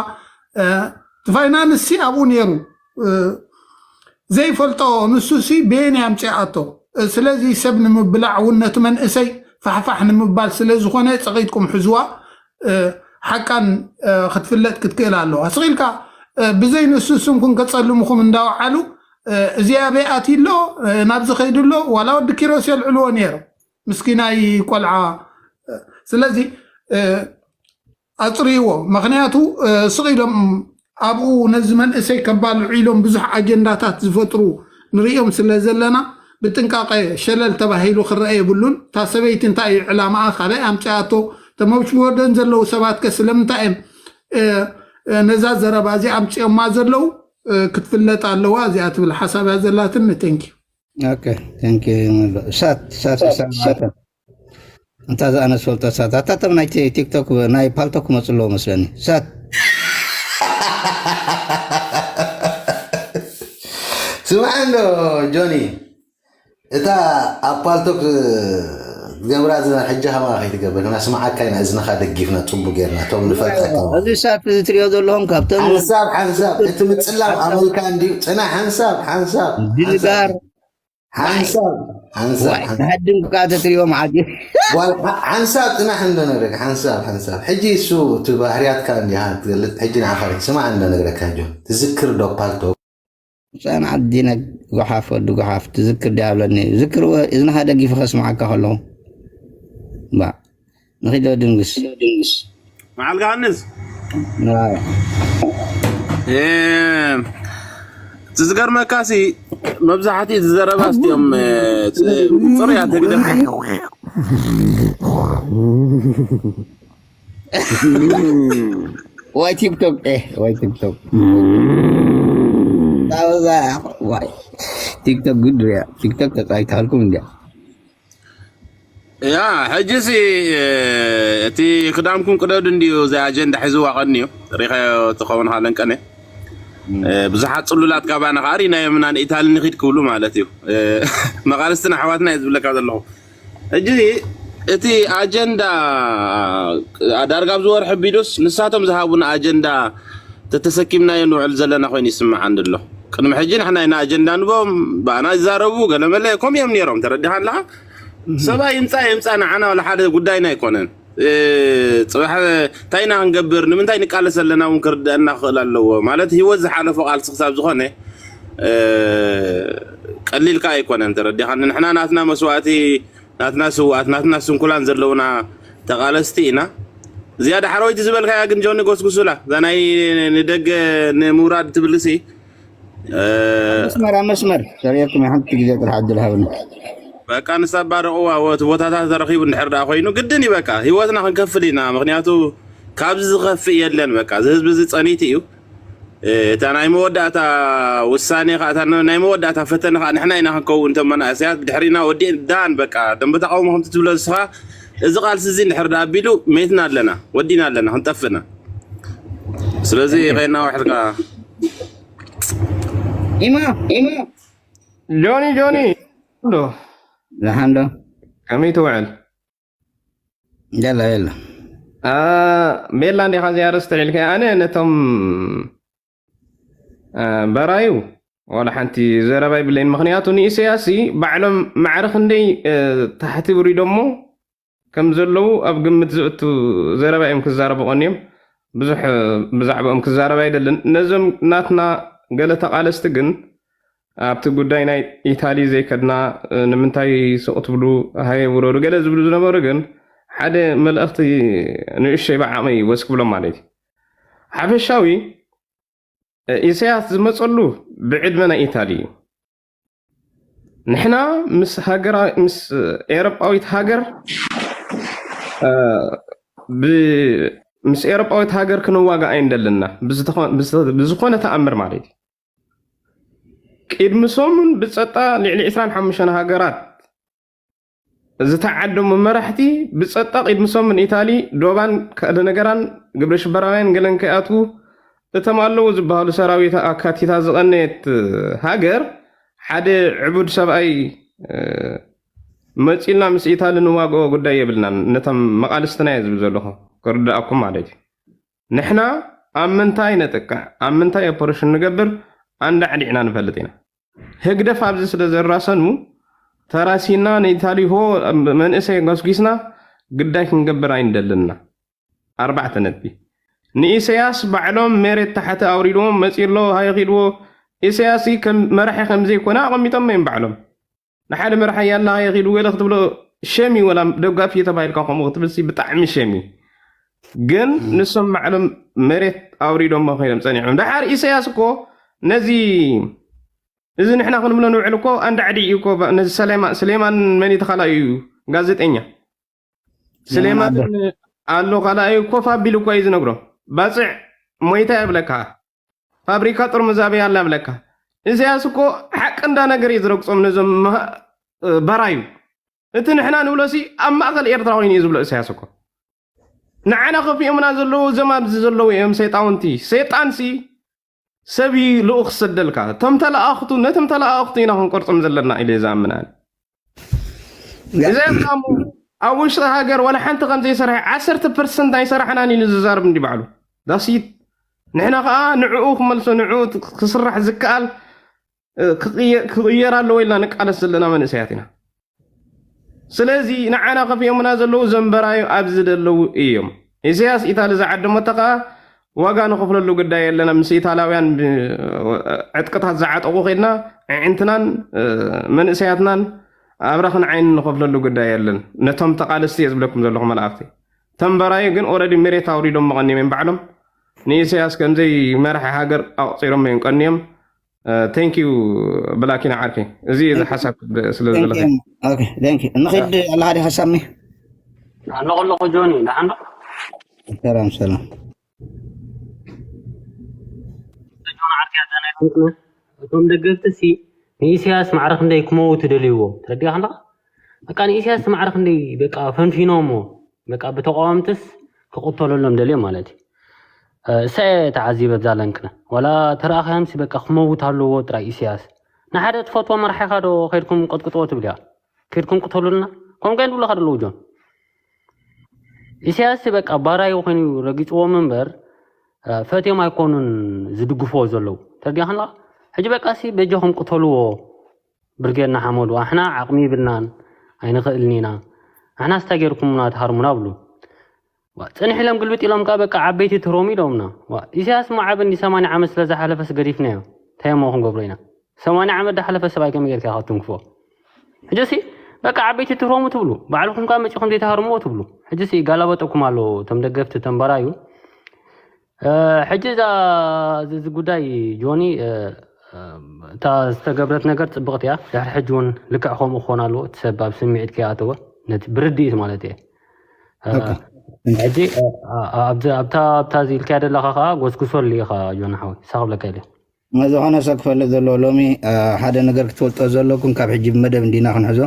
እቲ ፋይናንስ ሲ ኣብኡ ነይሩ። ዘይፈልጦ ንሱ ሲ በየን ኣምፅኣቶ? ስለዚ ሰብ ንምብላዕ እውን ነቲ መንእሰይ ፋሕፋሕ ንምባል ስለ ዝኾነ ፀቒጥኩም ሕዝዋ። ሓቃን ክትፍለጥ ክትክእል ኣለዋ። ስቕ ኢልካ ብዘይ ንሱ ስምኩም ከፀልምኹም እንዳወዓሉ እዚ ኣበይ ኣትዩ ኣሎ፣ ናብዚ ከይዱ ኣሎ፣ ዋላ ወዲ ኪሮስ የልዕልዎ ነይሮም ምስኪናይ ቆልዓ። ስለዚ ኣፅርይዎ። ምክንያቱ ስቕ ኢሎም ኣብኡ ነዚ መንእሰይ ከባልዑ ኢሎም ብዙሕ ኣጀንዳታት ዝፈጥሩ ንርእዮም ስለ ዘለና ብጥንቃቐ ሸለል ተባሂሉ ክረአ የብሉን። እታ ሰበይቲ እንታይ እዩ ዕላማኣ? ካበይ ኣምፅኣቶ? ተመብሽ ወደን ዘለዉ ሰባት ከ ስለምንታይ እዮም ነዛ ዘረባ እዚ ኣምፅኦማ ዘለዉ? ክትፍለጥ ኣለዋ እዚኣ ትብል ሓሳብ እያ ዘላትኒ። ቴንኪ። ኦኬ፣ ቴንኪ። ሳት ሳት ሳት ሳት እንታ ዝኣነ ዝፈልጦ ሳት ኣታቶም ናይ ቲ- ቲክቶክ ናይ ፓልቶክ ክመፁ ኣለዎ መስለኒ። ሳት ስማዕ እንዶ ጆኒ፣ እታ ኣብ ፓልቶክ ትገብራ ዝና ሕጂ ከማ ከይትገብር ክና ስማዓካ ኢና፣ እዝንኻ ደጊፍና ፅቡቅ ጌርና እቶም ንፈልጠካ እዚ ሳት እዚ ትሪኦ ዘለኹም ካብቶም ሓንሳብ ሓንሳብ እቲ ምፅላም ኣመልካ እንዲዩ። ፅና ሓንሳብ ሓንሳብ ድልጋር ሓንሳብ ሓንሳብ ሓንሳብ ብሃድም ከዓ ተትሪኦ መዓት እዩ። ጓል ሓ- ሓንሳብ ፅናሕ እንዶ ነግረካ ሓንሳብ ሓንሳብ ሕጂ እሱ እቲ ባህርያትካ እንዲሃ ትገልፅ ሕጂ ንዓኻ ስማዕ እንዶ ነግረካ ጆን ትዝክር ዶ ፓልቶ ፃን ዓዲነ ጎሓፍ ወዲ ጎሓፍ ትዝክር ድያ ብለኒ ዝክር እዝንኻ ደጊፈ ከስምዓካ ከለኹ ባ ንኺዶ ድንግስ መዓል ዮሃንስ እቲ ዝገርመካ ሲ መብዛሕቲ ዝዘረባ ስቲኦም ፅሩያት ህግደፍ ዋይ ቲክቶክ ዋይ ቲክቶክ ቲክቶክ ጉድ ሪያ ቲክቶክ ተፃይታልኩም እንዲያ ያ ሕጂሲ እቲ ክዳንኩም ቅደዱ እንድዩ እዚ ኣጀንዳ ሒዝዋ ቀንዩ ሪኸዮ ትኸውን ሃለንቀነ ብዙሓት ፅሉላት ካባና ከዓ ሪናዮም ኢና ንኢታሊ ንኺድ ክብሉ ማለት እዩ መቃልስትና ኣሕዋትና እየ ዝብለካ ዘለኹ ሕጂ እቲ ኣጀንዳ ዳርጋ ኣብዚ ወርሒ ቢዱስ ንሳቶም ዝሃቡና ኣጀንዳ ተተሰኪምናዮ ንውዕል ዘለና ኮይኑ ይስምዓኒ ኣሎ ቅድሚ ሕጂ ንሕና ኢና ኣጀንዳ ንቦም ብኣና ይዛረቡ ገለመለ ከምኡ እዮም ነይሮም ተረዲኻ ኣለኻ ሰብኣይ ይምፃእ የምፃእ ንዓና ዋላ ሓደ ጉዳይና ኣይኮነን ፅባሕ እንታይ ኢና ክንገብር ንምንታይ ንቃለስ ኣለና እውን ክርድአና ክኽእል ኣለዎ ማለት ህይወት ዝሓለፎ ቃልሲ ክሳብ ዝኾነ ቀሊልካ ኣይኮነን። ተረዲኻኒ? ንሕና ናትና መስዋእቲ፣ ናትና ስውኣት፣ ናትና ስንኩላን ዘለውና ተቓለስቲ ኢና። እዚኣ ዳሕረወይቲ ዝበልካያ ግን ጆኒ ጎስጉሱላ፣ እዛ ናይ ንደገ ንምውራድ ትብልሲ መስመር ኣብ መስመር ሰሪርኩም ሓንቲ ግዜ ጥራሕ ዕድል ሃብና። በቃ ንሳ ባረቕዋ ወቲ ቦታታት ተረኺቡ እንድሕር ደኣ ኮይኑ ግድን እዩ። በቃ ህይወትና ክንከፍል ኢና። ምክንያቱ ካብዚ ዝኸፍእ የለን። በቃ እዚ ህዝቢ እዚ ጸኒቲ እዩ። እታ ናይ መወዳእታ ውሳኔ ከዓ እታ ናይ መወዳእታ ፈተነ ከዓ ንሕና ኢና ክንከውን። እቶም መናእሰያት ብድሕሪና ወዲእን ዳን በቃ ደንበ ተቃውሞ ከምቲ ትብሎ ንስኻ እዚ ቃልሲ እዚ እንድሕር ደኣ ኣቢሉ ሜትና ኣለና፣ ወዲና ኣለና፣ ክንጠፍእና። ስለዚ ከይና ውሕድካ ኢማ ኢማ ጆኒ ጆኒ ዶ ደሓን ዶ? ከመይ ትውዕል? የላ የላ አ፣ ቤላ እንዲኻ እዚኣ ርእስቲ ልዕልከ ኣነ ነቶም አ፣ በራዩ ዋላ ሓንቲ ዘረባ ይብለይን። ምክንያቱ ንኢሰያስ ባዕሎም ማዕረ ክንደይ እ፣ ታሕቲ ውሪዶሞ ከም ዘለዉ ኣብ ግምት ዘእቱ ዘረባ እዮም ክዛረቡ ቀንዮም። ብዙሕ እ፣ ብዛዕባኦም ክዛረብ ኣይደልን። ነዞም ናትና ገለ ተቃለስቲ ግን ኣብቲ ጉዳይ ናይ ኢታሊ ዘይከድና እ፣ ንምንታይ ስቕ ትብሉ ሃየ ውረዱ ገለ ዝብሉ ዝነበሩ ግን ሓደ መልእኽቲ ንእሸይ ብዓቕመይ ወስ ክብሎም ማለት እዩ። ሓፈሻዊ እ፣ ኢሳያስ ዝመፀሉ ብዕድመ ናይ ኢታሊ እዩ። ንሕና ምስ ሃገራ ምስ ኤሮጳዊት ሃገር እ፣ ብ- ምስ ኤሮጳዊት ሃገር ክንዋጋእ ኣይንደልና ብዝተኾ- ብዝ- ብዝኾነ ተኣምር ማለት እዩ። ቅድሚ ሰሙን ብፀጣ ልዕሊ ዕስራን ሓሙሽተን ሃገራት ዝተዓደሙ መራሕቲ ብፀጣ ቅድሚ ሰሙን ኢታሊ ዶባን ካልእ ነገራን ግብረ ሽበራውያን ገለን ከይኣትዉ እቶም ኣለዉ ዝበሃሉ ሰራዊት ኣካቲታ ዝቐነየት ሃገር ሓደ ዕቡድ ሰብኣይ እ፣ መፂልና ምስ ኢታሊ ንዋግኦ ጉዳይ የብልናን ነቶም መቃልስትና እየ ዝብል ዘለኹ ክርዳእኩም ማለት እዩ። ንሕና ኣብ ምንታይ ነጥቅዕ ኣብ ምንታይ ኦፐሬሽን ንገብር ኣንዳዕዲዕና ንፈልጥ ኢና። ህግደፍ ኣብዚ ስለ ዘራሰኑ ተራሲና ንኢታሊ ሆ መንእሰይ ጎስጒስና ግዳይ ክንገብር ኣይንደልና። ኣርባዕተ ነጥቢ ንኢሰያስ ባዕሎም መሬት ታሕቲ ኣውሪድዎም መፂ ኣሎ ሃይኺድዎ። ኢሰያስ ከም መራሒ ከም ዘይኮነ ኣቐሚጦም እዮም ባዕሎም። ንሓደ መራሒ ያላ ሃይኺዱ ገለ ክትብሎ ሸም እዩ። ወላ ደጋፊ ተባሂልካ ከምኡ ክትብል ሲ ብጣዕሚ ሸም እዩ። ግን ንሶም ባዕሎም መሬት ኣውሪዶሞ ኮይኖም ፀኒዖም። ደሓር ኢሰያስ እኮ ነዚ እዚ ንሕና ክንብሎ ንውዕል እኮ ኣንዳዕዲ እዩ እኮ ባ- ነዚ ሰሌማ- ስሌማን መን ተኻላዩ እዩ ጋዜጠኛ ስሌማን ኣሎ ካልኣዩ ኮፍ ኣቢሉ እኮ እዩ ዝነግሮ። ባፅዕ ሞይታ የብለካ ፋብሪካ ጥርሙዝ ኣበይ ኣላ የብለካ። ኢሳያስ እኮ ሓቂ እንዳ ነገር እዩ ዝረግፆም ነዞም መሃ- በራዩ እቲ ንሕና ንብሎ ሲ ኣብ ማእከል ኤርትራ ኮይኑ እዩ ዝብሎ ኢሳያስ እኮ ንዓና ከፊኦምና ዘለዉ እዞም ኣብዚ ዘለዉ እዮም ሰይጣውንቲ ሰይጣን ሲ ሰብ እዩ ልኡኽ ክሰደልካ እቶም ተለኣኽቱ ነቶም ተለኣኽቱ ኢና ክንቆርጾም ዘለና ኢለ ዝኣምን ኣነ እዚ ኣምናሙ ኣብ ውሽጢ ሃገር ዋላ ሓንቲ ከም ዘይሰርሐ ዓሰርተ ፐርሰንት ኣይሰራሕናን ኢሉ ዝዛረብ እንዲ ባዕሉ ዳሲት ንሕና ከዓ ንዕኡ ክመልሶ ንዕኡ ክስራሕ ዝከኣል ክቕየር ኣለዎ ኢልና ንቃለስ ዘለና መንእሰያት ኢና ስለዚ ንዓና ከፊኦምና ዘለዉ ዘንበራዩ ኣብዚ ዘለዉ እዮም ኢሳያስ ኢታሊ ዝዓደመቶ ከዓ ዋጋ ንኸፍለሉ ጉዳይ የለና ምስ ኢታላውያን ዕጥቅታት ዝዓጠቑ ከድና ዕዕንትናን መንእሰያትናን ኣብራኽን ዓይኒ ንኸፍለሉ ጉዳይ የለን ነቶም ተቃለስቲ እየ ዝብለኩም ዘለኹ መላእኽቲ ተንበራዩ ግን ኦረዲ መሬት ኣውሪዶም መቐኒዮም እዮም ባዕሎም ንኢሳያስ ከምዘይ መራሒ ሃገር ኣቑፂሮም እዮም ቀኒዮም ቴንክ ዩ ብላኪና ዓርከይ እዚ እዚ ሓሳብ ስለ ዝበለኸ ንኽድ ኣለካ ዲ ሓሳብኒ ኣለኹ ኣለኹ ጆኒ ደሓን ዶ ሰላም ሰላም ጆን ዓርከይ ኣዛናይ እቶም ደገፍቲ ሲ ንኢሳያስ ማዕረ ክንደይ ክመውቱ ደልይዎ ትረዲያ ከለካ በቃ ንኢሳያስ ማዕረ ክንደይ በቃ ፈንፊኖሞ በቃ ብተቃወምትስ ክቕተለሎም ደልዮም ማለት እዩ እሰ ተዓዚበ ብዛ ለንቅነ ዋላ ተረኣኸያምሲ በቃ ክመውት ኣለዎ ጥራይ ኢሳያስ ንሓደ ትፈትዎ መራሒኻ ዶ ከድኩም ቀጥቅጥዎ ትብል እያ ከድኩም ቅተሉልና ከም ገን ብለካ ደለዉ ጆን ኢሳያስ በቃ ባራዩ ኮይኑ ረጊፅዎም እምበር ፈትዮም ኣይኮኑን ዝድግፍዎ ዘለዉ ተርዲያ ከንላ ሕጂ በቃ ሲ በጃኹም ቅተልዎ ብርጌድ ንሓመዱ ኣሕና ዓቕሚ ይብልናን ኣይንኽእልን ኢና ኣሕና ስታይ ጌርኩምና ትሃርሙና ብሉ ዋ፣ ጽንሕ ኢሎም ግልብጥ ኢሎም ከኣ በቃ ዓበይቲ ትሮም ኢሎምና። ዋ፣ ኢሳያስ እሞ ዓቢ እንዲ ሰማንያ ዓመት ስለ ዝሓለፈስ ገዲፍናዮ። እንታይ እሞ ክንገብሮ ኢና? ሰማንያ ዓመት ዳሓለፈ ሰብኣይ ከመይ ጌርካ ኢኻ ትትንክፎ? ሕጂ ሲ በቃ ዓበይቲ ትህረሙ ትብሉ፣ ባዕልኹም ከኣ መጺኹም ዘይትሃርምዎ ትብሉ። ሕጂ ሲ ይጋላበጠኩም ኣሎ፣ እቶም ደገፍቲ፣ እቶም በራዩ። እ፣ ሕጂ እዛ፣ እዚ፣ እዚ ጉዳይ ጆኒ፣ እ፣ እ፣ እታ ዝተገብረት ነገር ጽብቕቲ እያ። ድሕሪ ሕጂ እውን ልክዕ ከምኡ ክኾን ኣለዎ። እቲ ሰብ ኣብ ስምዒት ከይኣተወ፣ ነቲ ብርድኢት ማለት እየ። እ፣ ኦኬ። ሕጂ፣ እ፣ እ፣ ኣብዚ፣ ኣብታ፣ ኣብታ እዚ ኢልካያ ዘለኻ ከኣ ጎስጉሰሉ ኢኻ ጆኒ ሓወይ። ሳቕ ብለካ ኢለ። ዝኾነ ሰብ ክፈልጥ ዘለዎ ሎሚ፣ እ፣ ሓደ ነገር ክትፈልጦ ዘለኩም፣ ካብ ሕጂ ብመደብ እንዲና ክንሕዞ።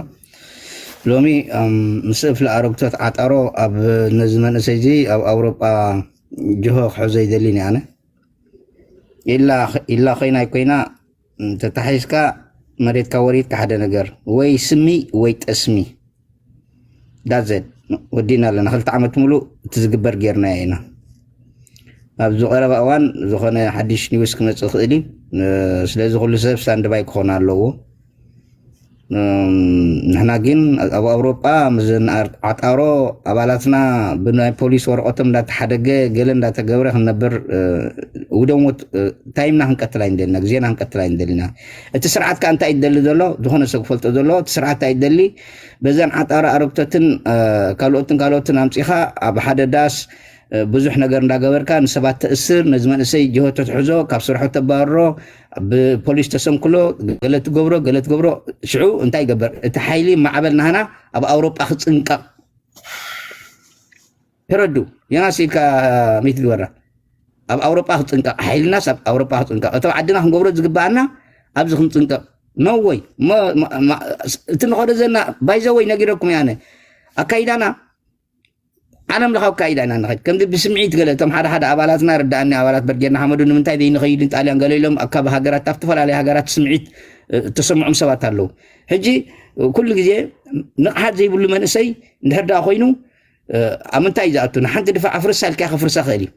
ሎሚ፣ እም፣ ምስ እፍሊ ኣረግቶት ዓጣሮ ኣብ ነዚ መንእሰይ እዚ ኣብ ኣውሮጳ ጅሆ ክሕዞ ይደሊ እየ ኣነ። ኢላ፣ ኢላ ኮይና ኣይኮይና፣ እንተተሓሒዝካ መሬትካ ወሪድካ ሓደ ነገር፣ ወይ ስሚ ወይ ጠስሚ። ዳዘድ ወዲእና ኣለና። ክልተ ዓመት ሙሉእ እቲ ዝግበር ጌርናዮ ኢና። ኣብዚ ቀረባ እዋን ዝኾነ ሓድሽ ኒውስ ክመጽእ ይኽእል እዩ። እ፣ ስለዚ ኩሉ ሰብ ስታንድባይ ክኾን ኣለዎ። እም፣ ንሕና ግን ኣብ ኣውሮጳ ምስ ዘን ኣር-፣ ዓጣሮ ኣባላትና ብናይ ፖሊስ ወረቐቶም እንዳተሓደገ፣ ገለ እንዳተገብረ ክንነብር፣ እ፣ ውደሞት፣ እ፣ ታይምና ክንቀትል ኣይንደልና፣ ግዜና ክንቀትል ኣይንደልና። እቲ ስርዓት ከኣ እንታይ ይደሊ ዘሎ? ዝኾነ ሰብ ክፈልጦ ዘለዎ፣ እቲ ስርዓት እንታይ ይደሊ? በዘን ዓጣሮ ኣረግቶትን፣ እ፣ ካልኦትን ካልኦትን ኣምጺኻ ኣብ ሓደ ዳስ፣ እ፣ ብዙሕ ነገር እንዳገበርካ ንሰባት ተእስር፣ ነዚ መንእሰይ ጅሆ ተትሕዞ፣ ካብ ስርሑ ተባርሮ፣ ብፖሊስ ተሰንክሎ፣ ገለ ትገብሮ፣ ገለ ትገብሮ። ሽዑ እንታይ ይገበር? እቲ ሓይሊ ማዕበል ናህና ኣብ ኣውሮጳ ክጽንቀቕ። ተረዱ። ዮናስ ኢልካ ሚት ግበራ። ኣብ ኣውሮጳ ክጽንቀቕ፣ ሓይልናስ ኣብ ኣውሮጳ ክጽንቀቕ። እቶም ዓድና ክንገብሮ ዝግብኣና ኣብዚ ክንጽንቀቕ። ኖ ወይ። ሞ-፣ ማ-፣ ማ-፣ እቲ ንኸዶ ዘለና፣ ባይ ዘ ወይ ነጊረኩም እየ ኣነ። ኣካይዳና ዓለም ለኻዊ ኣካይዳ ኢና ንኸይድ። ከምዚ ብስምዒት ገለ እቶም ሓደ ሓደ ኣባላትና ርድኣኒ፣ ኣባላት ብርጌድ ንሓመዱ ንምንታይ ዘይንኸይድ ንጣልያን ገለ ኢሎም ኣብ ካብ ሃገራት፣ ኣብ ዝተፈላለዩ ሃገራት ስምዒት፣ እ፣ እተሰምዖም ሰባት ኣለዉ። ሕጂ፣ እ፣ ኩሉ ግዜ ንቕሓት ዘይብሉ መንእሰይ እንድሕር ደኣ ኮይኑ፣ እ፣ ኣብ ምንታይ እዩ ዝኣቱ? ንሓንቲ ድፋዕ ኣፍርሳ ኢልካ ከፍርሳ ክእል እዩ።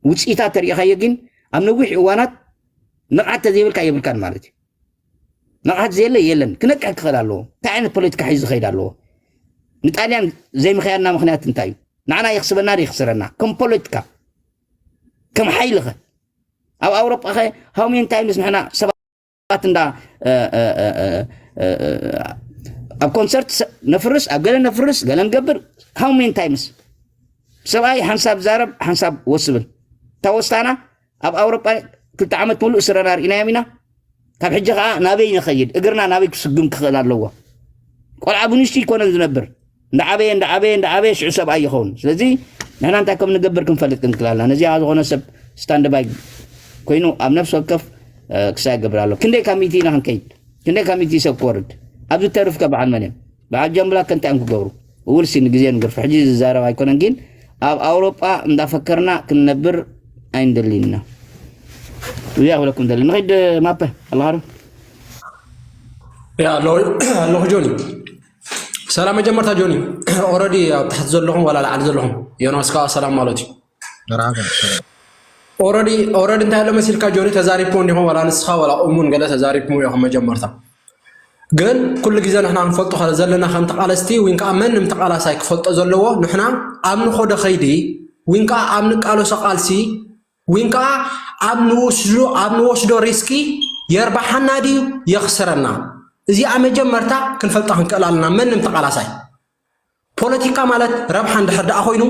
ውጽኢታት ተሪኢኻዮ ግን ኣብ ነዊሕ እዋናት ንቕሓት ተዘይብልካ የብልካን ማለት እዩ። ንቕሓት ዘየለ የለን። ክነቅሕ ክኽእል ኣለዎ። እንታይ ዓይነት ፖለቲካ ሒዙ ዝኸይድ ኣለዎ? ንጣልያን ዘይምኽያድና ምኽንያት እንታይ እዩ? ንዓና የኽስበና ዶ የኽስረና? ከም ፖለቲካ፣ ከም ሓይሊ ኸ? ኣብ ኣውሮጳ ኸ how many times ንሕና ሰባት እንዳ፣ እ፣ እ፣ ኣብ ኮንሰርት ሰ-፣ ነፍርስ፣ ኣብ ገለ ነፍርስ፣ ገለ ንገብር፣ how many times? ሰብኣይ ሓንሳብ ዛረብ፣ ሓንሳብ ወስብል። እታ ወስታና ኣብ ኣውሮጳ ክልተ ዓመት ሙሉእ ስረና ርኢናዮም ኢና። ካብ ሕጂ ኸዓ ናበይ ንኸይድ? እግርና ናበይ ክስጉም ክኽእል ኣለዎ? ቆልዓ ብንሽቱ ይኮነን ዝነብር። እንዳዓበየ፣ እንዳዓበየ፣ እንዳዓበየ ሽዑ ሰብኣይ ይኸውን። ስለዚ ንሕና እንታይ ከም ንገብር ክንፈልጥ ክንክእል ኣለና። ነዚኣ ዝኾነ ሰብ ስታንድባይ ኮይኑ ኣብ ነፍሲ ወከፍ፣ እ፣ ክሳይ ይገብር ኣሎ። ክንደይ ካብ ሚእቲ ኢና ክንከይድ? ክንደይ ካብ ሚእቲ ሰብ ክወርድ? ኣብዚ ተርፍ ከ በዓል መን እዮም? በዓል ጃምብላ ከ እንታይ እዮም ክገብሩ? ውልሲ ንግዜ ንግርፍ። ሕጂ ዝዛረብ ኣይኮነን፣ ግን ኣብ ኣውሮጳ እንዳፈከርና ክንነብር ኣይንደልን ኢና። እዚኣ ክብለኩም ደሊ። ንኸይድ ማፐ፣ ኣለኻ ዶ? ያ፣ ኣለኹ፣ ኣለኹ ጆኒ። ሰላም መጀመርታ ጆኒ። ኦረዲ ኣብ ታሕቲ ዘለኹም ዋላ ላዕሊ ዘለኹም፣ ዮናስ ከኣ ሰላም ማለት እዩ። መርሓባ፣ ሰላም። ኦረዲ፣ ኦረዲ እንታይ ኣሎ መሲልካ ጆኒ፣ ተዛሪብኩሞ እንዲኹም ዋላ ንስኻ ዋላ እሙን ገለ ተዛሪብኩሞ ኢኹም መጀመርታ። ግን ኩሉ ግዜ ንሕና ክንፈልጦ ከ-፣ ዘለና ከም ተቓለስቲ፣ ወይን ከኣ መንም ተቓላሳይ ክፈልጦ ዘለዎ፣ ንሕና ኣብ ንኸዶ ኸይዲ፣ ወይን ከኣ ኣብ ንቃለሶ ቃልሲ፣ ወይን ከኣ ኣብ ንወስዶ፣ ኣብ ንወስዶ ሪስኪ የርባሓና ድዩ የኽስረና? እዚኣ መጀመርታ ክንፈልጣ ክንክእል ኣለና፣ መንም ተቓላሳይ። ፖለቲካ ማለት ረብሓ እንድሕር ደኣ ኮይኑ፣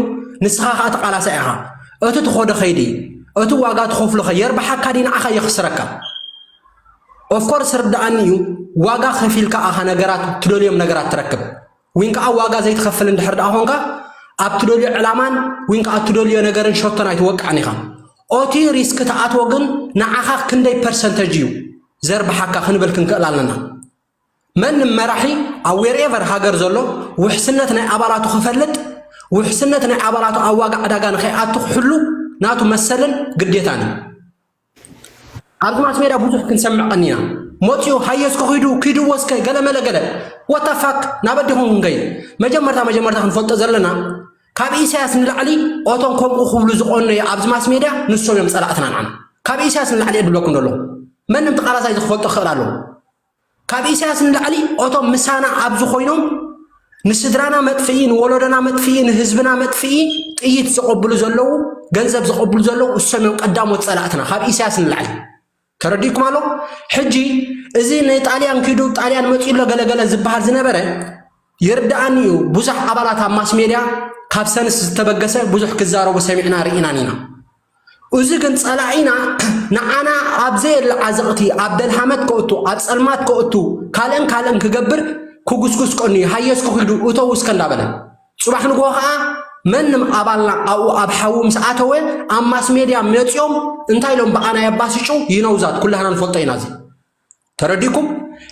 ንስኻ ኸኣ ተቓላሳይ ኢኻ። እቲ ትኸዶ ኸይዲ፣ እቲ ዋጋ ትኸፍሎ ኸ የርብሓካ ድዩ ንዓኻ የኽስረካ? ኦፍኮርስ ርድኣኒ እዩ፣ ዋጋ ከፊልካ ኢኻ ነገራት፣ ትደልዮም ነገራት ትረክብ። ወይን ከኣ ዋጋ ዘይትኸፍል እንድሕር ደኣ ኾንካ፣ ኣብ ትደልዮ ዕላማን ወይን ከኣ ኣብ ትደልዮ ነገርን ሸቶን ኣይትወቅዕን ኢኻ። ኦቲ ሪስክ ትኣትዎ ግን ንዓኻ ክንደይ ፐርሰንተጅ እዩ ዘርብሓካ ክንብል ክንክእል ኣለና። መንም መራሒ ኣብ ዌርኤቨር ሃገር ዘሎ ውሕስነት ናይ ኣባላቱ ክፈልጥ፣ ውሕስነት ናይ ኣባላቱ ኣብ ዋጋ ዕዳጋ ንኸይኣቱ ክሕሉ ናቱ መሰልን ግዴታን እዩ። ኣብዚ ማስ ሜድያ ብዙሕ ክንሰምዕ ቀኒና። መፂኡ ሃየስኮ ኪዱ፣ ኪዱ ወስከ፣ ገለ መለ ገለ። What the fuck? ናብ ኣዲኹም ክንከይድ። መጀመርታ፣ መጀመርታ ክንፈልጦ ዘለና፣ ካብ ኢሳያስ ንላዕሊ፣ ኦቶም ከምኡ ክብሉ ዝቐነዩ ኣብዚ ማስ ሜድያ፣ ንሶም እዮም ጸላእትና ንዓና። ካብ ኢሳያስ ንላዕሊ እየ ድብለኩም ዘለኹ። መንም ተቓላሳይ እዚ ክፈልጦ ክኽእል ኣለዎ። ካብ ኢሳያስ ንላዕሊ፣ ኦቶም ምሳና ኣብዚ ኮይኖም፣ ንስድራና መጥፍኢ፣ ንወለዶና መጥፍኢ፣ ንህዝብና መጥፍኢ፣ ጥይት ዘቐብሉ ዘለዉ፣ ገንዘብ ዘቐብሉ ዘለዉ፣ እሶም እዮም ቀዳሞት ጸላእትና፣ ካብ ኢሳያስ ንላዕሊ። ተረዲእኩም ኣሎ። ሕጂ እዚ ንጣልያን ኪዱ ጣልያን መፅኡ ኣሎ ገለገለ ዝበሃል ዝነበረ ይርዳእኒ እዩ። ብዙሕ ኣባላት ኣብ ማስ ሜድያ ካብ ሰንስ ዝተበገሰ ብዙሕ ክዛረቡ ሰሚዕና ርኢናን ኢና። እዚ ግን ጸላኢና ንዓና ኣብ ዘየለ ዓዘቕቲ ኣብ ደልሃመት ከእቱ ኣብ ጸልማት ከእቱ ካልእን ካልእን ክገብር ክጉስጉስ ቀንዩ ሃየስ ክኺዱ እተው እስከ እንዳበለ ጽባሕ ንግሆ ኸዓ መንም ኣባልና ኣብኡ ኣብ ሓዊ ምስ ኣተወ ኣብ ማስ ሜድያ መጺኦም እንታይ ኢሎም ብኣና የባስጩ ይነውዛት ኩላህና ንፈልጦ ኢና። እዚ ተረዲኩም?